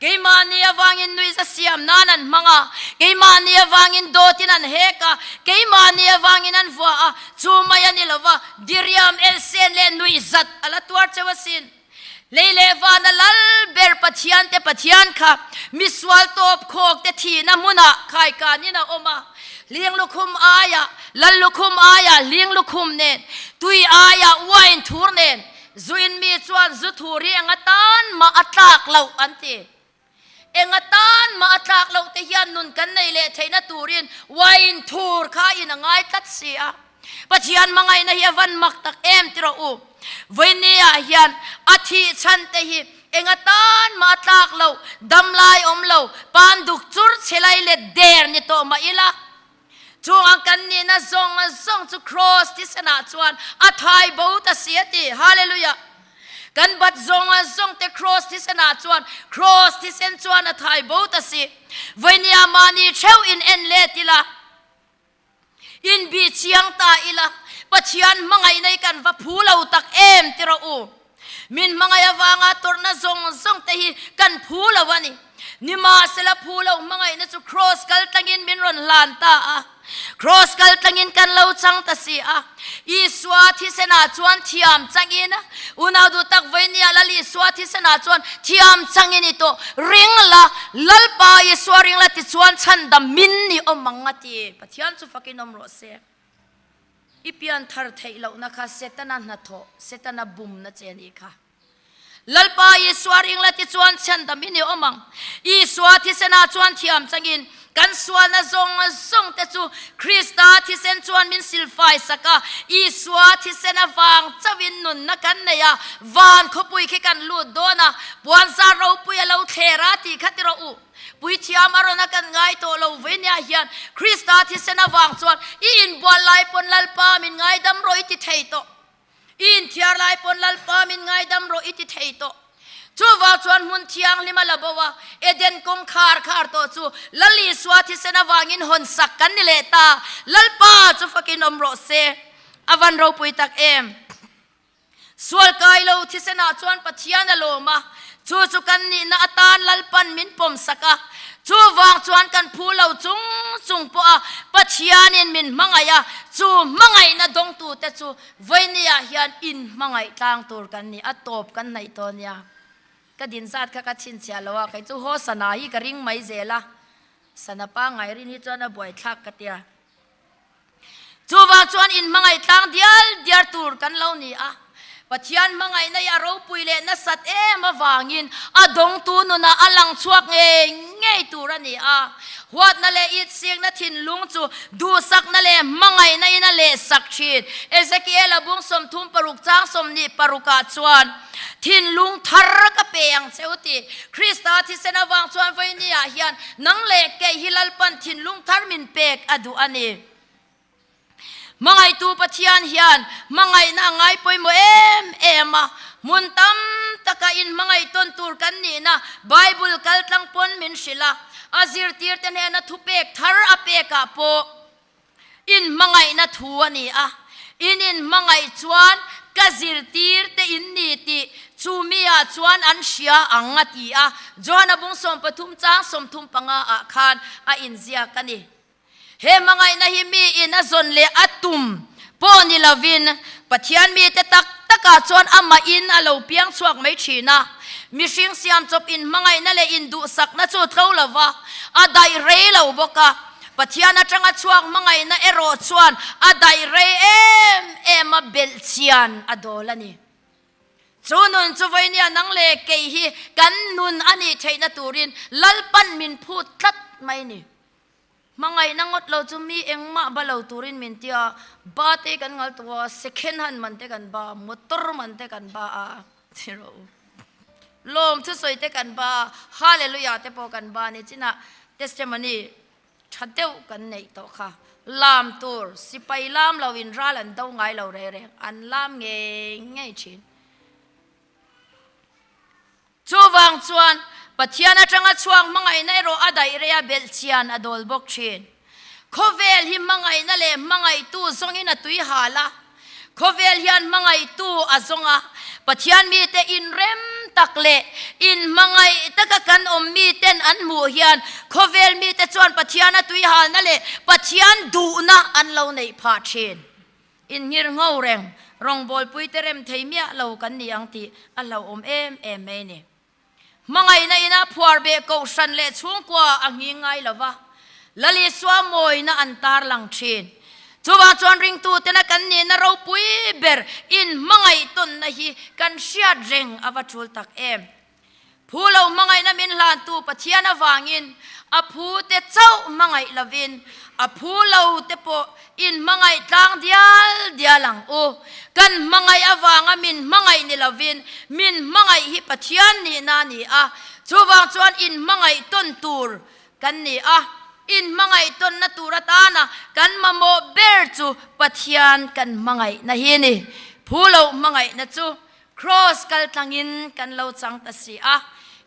Keimahni avangin nuihza siam nan an hmang a, keimahni avangin dawtin an hek a, keimahni avangin an vuah a, chu mai a ni lo va, diriam elsen leh nuihzat a la tuar cheu asin. Lei leh vana lal ber Pathian te Pathian kha misual tawp khawk te thihna hmunah khaikanin a awm a, hling lukhum aiah lal lukhum aiah hling lukhum nen, tui aiah wine thur nen, Zuin mi chuan zu thu ri enga tan mah a tlak loh an ti. Enga tan mah a tlak loh te hian nun kan nei leh theihna turin wine thur kha in a ngai tlat si a. Pathian hmangaihna hi a van mak tak em ti rawh u. Vawinia hian a thih chhan te hi enga tan mah a tlak loh, damlai awm lo, pan duk chur chhe lai let der ni tawh mah ila, Chung ang kan nihna zawng zawng chu Kraws thisenah chuan a thai bo ta si a ti. Hallelujah! Kan bat zawng zawng te Kraws thisenah chuan Kraws thisen chuan a thai bo ta si. Vawinia mahni theuh in en let ila, in bih chiang ta ila, Pathian hmangaihna hi kan va phu lo tak em ti rawh u. Min hmangaih avanga tawrhna zawng zawng te hi kan phu lo a ni. Nimahsela phu lo hmangaihna chu Kraws kal tlangin min rawn hlan ta a. Kraws kal tlangin kan lo chang ta si a. Isua thisenah chuan thiam changin, unau duh tak vawinia Lal Isua thisenah chuan thiam changin i tawh ring la, Lalpa Isua ring la tichuan chhandam min ni awm ang a ti. Pathian chu fakin awm rawh se. I pian thar theih lohna kha Setana hnathawh, Setana bumna che a nih kha. Lalpa Isua ring la tichuan chhandam i ni awm ang. Isua thisenah chuan thiam changin kan sualna zawng zawng te chu Krista thisen chuan min silfai sak a, Isua thisen avang chauhin nunna kan nei a, van khawpui khi kan lut dawn a, puanzar ropui a lo thler a tih kha ti rawh u. Puithiam a rawn a kan ngai tawh lo ve nia hian Krista thisen avang chuan i inbual lai pawn Lalpa min ngaidam rawh i ti thei tawh. I inthiar lai pawn Lalpa min ngaidam rawh i ti thei tawh. Chuvang chuan hmun thianghlim a la bo a, Eden kawng khar khar tawh chu Lal Isua thisen avangin hawn sak kan ni leh ta. Lalpa chu fakin awm rawh se. A van ropui tak em! Sual kai lo thisenah chuan Pathian a lawm a, chu chu kan nihna atan Lalpan min pawm sak a. Chuvang chuan kan phu lo chung chung pawh a Pathianin min hmangaih a, chu hmangaihna dawngtute chu vawinia hian inhmangaih tlang tur kan ni, a tawp kan hnaih tawh nia. Ka din zat kha ka chhinchhiah lo a, kei chu haw sana hi ka ring mai zel a, sana pangngai rin hi chuan a buaithlak ka tia. Chuvang chuan inhmangaih tlang dial diar tur kan lo ni a, Pathian hmangaihna hi a ropui leh nasat em avangin a dawngtu nunah a lang chhuak ngei ngei tur a ni a. Huatna leh itsikna thinlung chu duhsakna leh hmangaihna in a lehsak thin. Ezekiel-a bung 36 chang 26 ah chuan, Thinlung thar ka pe ang che u ti. Krista thisen avang chuan vawinia hian nang leh kei hi Lalpan thinlung thar min pek a duh a ni. Hmangaihtu Pathian hian hmangaihna a ngai pawimawh em em a, hmun tam taka inhmangaih tawn tur kan nihna Bible kaltlang pawn min hrilh a, a zirtirte hnena thupek thar a pekah pawh Inhmangaihna thu a ni a, in inhmangaih chuan ka zirtirte in ni tih chu mi-ah chuan an hria ang a ti a, Johana bung 13 chang 35 ah khan a inziak a ni. He hmangaihna hi miin a zawn leh a tum pawh ni lovin Pathian mite tak takah chuan amahin a lo piang chhuak mai thin a, mihring siamchawp inhmangaihna leh induhsakna chu tlo lova a daih rei lo bawk a. Pathian atanga chhuak hmangaihna erawh chuan a daih rei em em a, belh chian a dawl a ni. Chu nun chu vawinia nang leh kei hi kan nun a nih theihna turin Lalpan min phut tlat mai ni. Hmangaihna ngawt lo chu mi engmah ba lo turin min ti a, ba te kan ngal tawh a, second hand man te kan ba, motor man te kan ba a, ti rawh u. Lawm thusawi te kan ba a, Hallelujah te pawh kan ba ni chinah testimony tha deuh kan neih tawh kha. Lam tur, sipai lam lo in ral an do ngai lo reng reng, an lam ngei ngei thin. Chuvang chuan, Pathian atanga chhuak hmangaihna erawh a daih rei a, belhchian a dawl bawk thin. Khawvel hi hmangaihna leh hmangaihtu zawngin a tui hal a. Khawvel hian hmangaihtu a zawng a. Pathian mite inrem tak leh inhmangaih taka kan awm miten an hmuh hian khawvel mite chuan Pathiana tui halna leh Pathian duhna an lo neih phah thin. Inngir ngho reng, rawngbawlpuite rem thei miah lo kan ni ang tih a hlauhawm em em mai a ni. Hmangaihna ina phuar beh kohhran leh chhungkua a nghing ngai lo va, Lal Isua mawina an tarlang thin. Chuvang chuan ringtutena kan nihna ropui ber inhmangaih tawnna hi kan hriat reng a va tul tak em. Phu lo hmangaihna min hlantu Pathian avangin a phu te chauh hmangaih lovin a phu lo te pawh in hmangaih tlang dial dial ang u. Kan hmangaih avanga min hmangaih ni lovin min hmangaih hi Pathian nihna a ni a, chuvang chuan in hmangaih tawn tur kan ni a, in hmangaih tawnna tur atana kan mamawh ber chu Pathian kan hmangaihna hi a ni. Phu lo hmangaihna chu Kraws kal tlangin kan lo chang ta si a,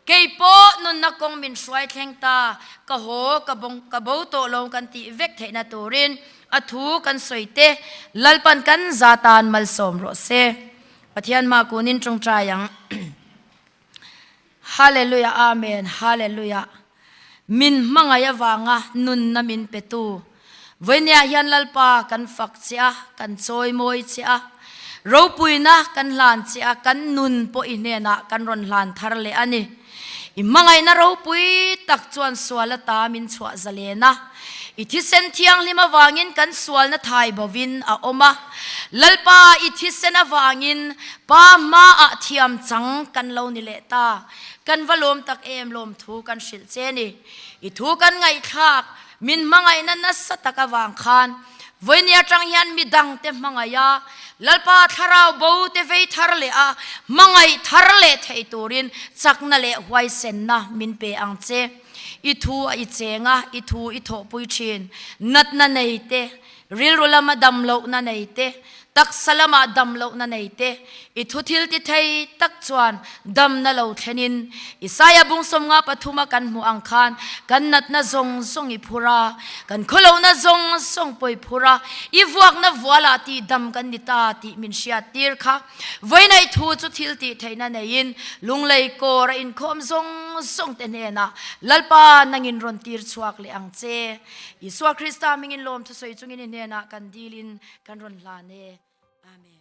kei pawh nunna kawng min hruai thleng ta, ka haw ka bawng ka bo tawh lo kan tih vek theihna turin a thu kan sawi te Lalpan kan za tan malsawm rawh se. Pathian mah kunin tawngtai ang. Hallelujah Amen Hallelujah Min hmangaih avanga nunna min petu Vawinia hian Lalpa kan fak che a, kan chawimawi che a, ropuina kan hlan che a, kan nun pawh i hnenah kan rawn hlan thar leh a ni. I hmangaihna ropui tak chuan sual ata min chhuah zalen a, i thisen thianghlim avangin kan sualna thai bovin a awm a. Lalpa i thisen avangin Pa hmaah thiam chang kan lo ni leh ta. Kan va lawm tak em lawmthu kan hrilh che ni. I thu kan ngaihthlak, min hmangaihna nasa tak avang khan vawinia atang hian midangte hmangaih a, Lalpa thlarau bo te vei thar leh a, hmangaih thar leh thei turin chakna leh huaisenna min pe ang che. I thu a i cheng a, i thu i thawhpui thin. Natna nei te, rilru lama dam lohna nei te. Taksa lamah dam lohna nei te, i thu thil ti thei tak chuan damna lo thlenin Isaia bung 53 a kan hmuh ang khan kan natna zawng zawng i phur a, kan khawlohna zawng zawng pawh i phur a, i vuakna vualah tih dam kan ni ta tih min hriat tir kha. Vawiinaih thu chu thil tih theihna neiin lunglei kawr a inkhawm zawng zawng te hnenah Lalpa nangin rawn tir chhuak leh ang che. Isua Krista hmingin lawm thusawi chungin i hnenah kan dilin kan rawn hlan e. Amen.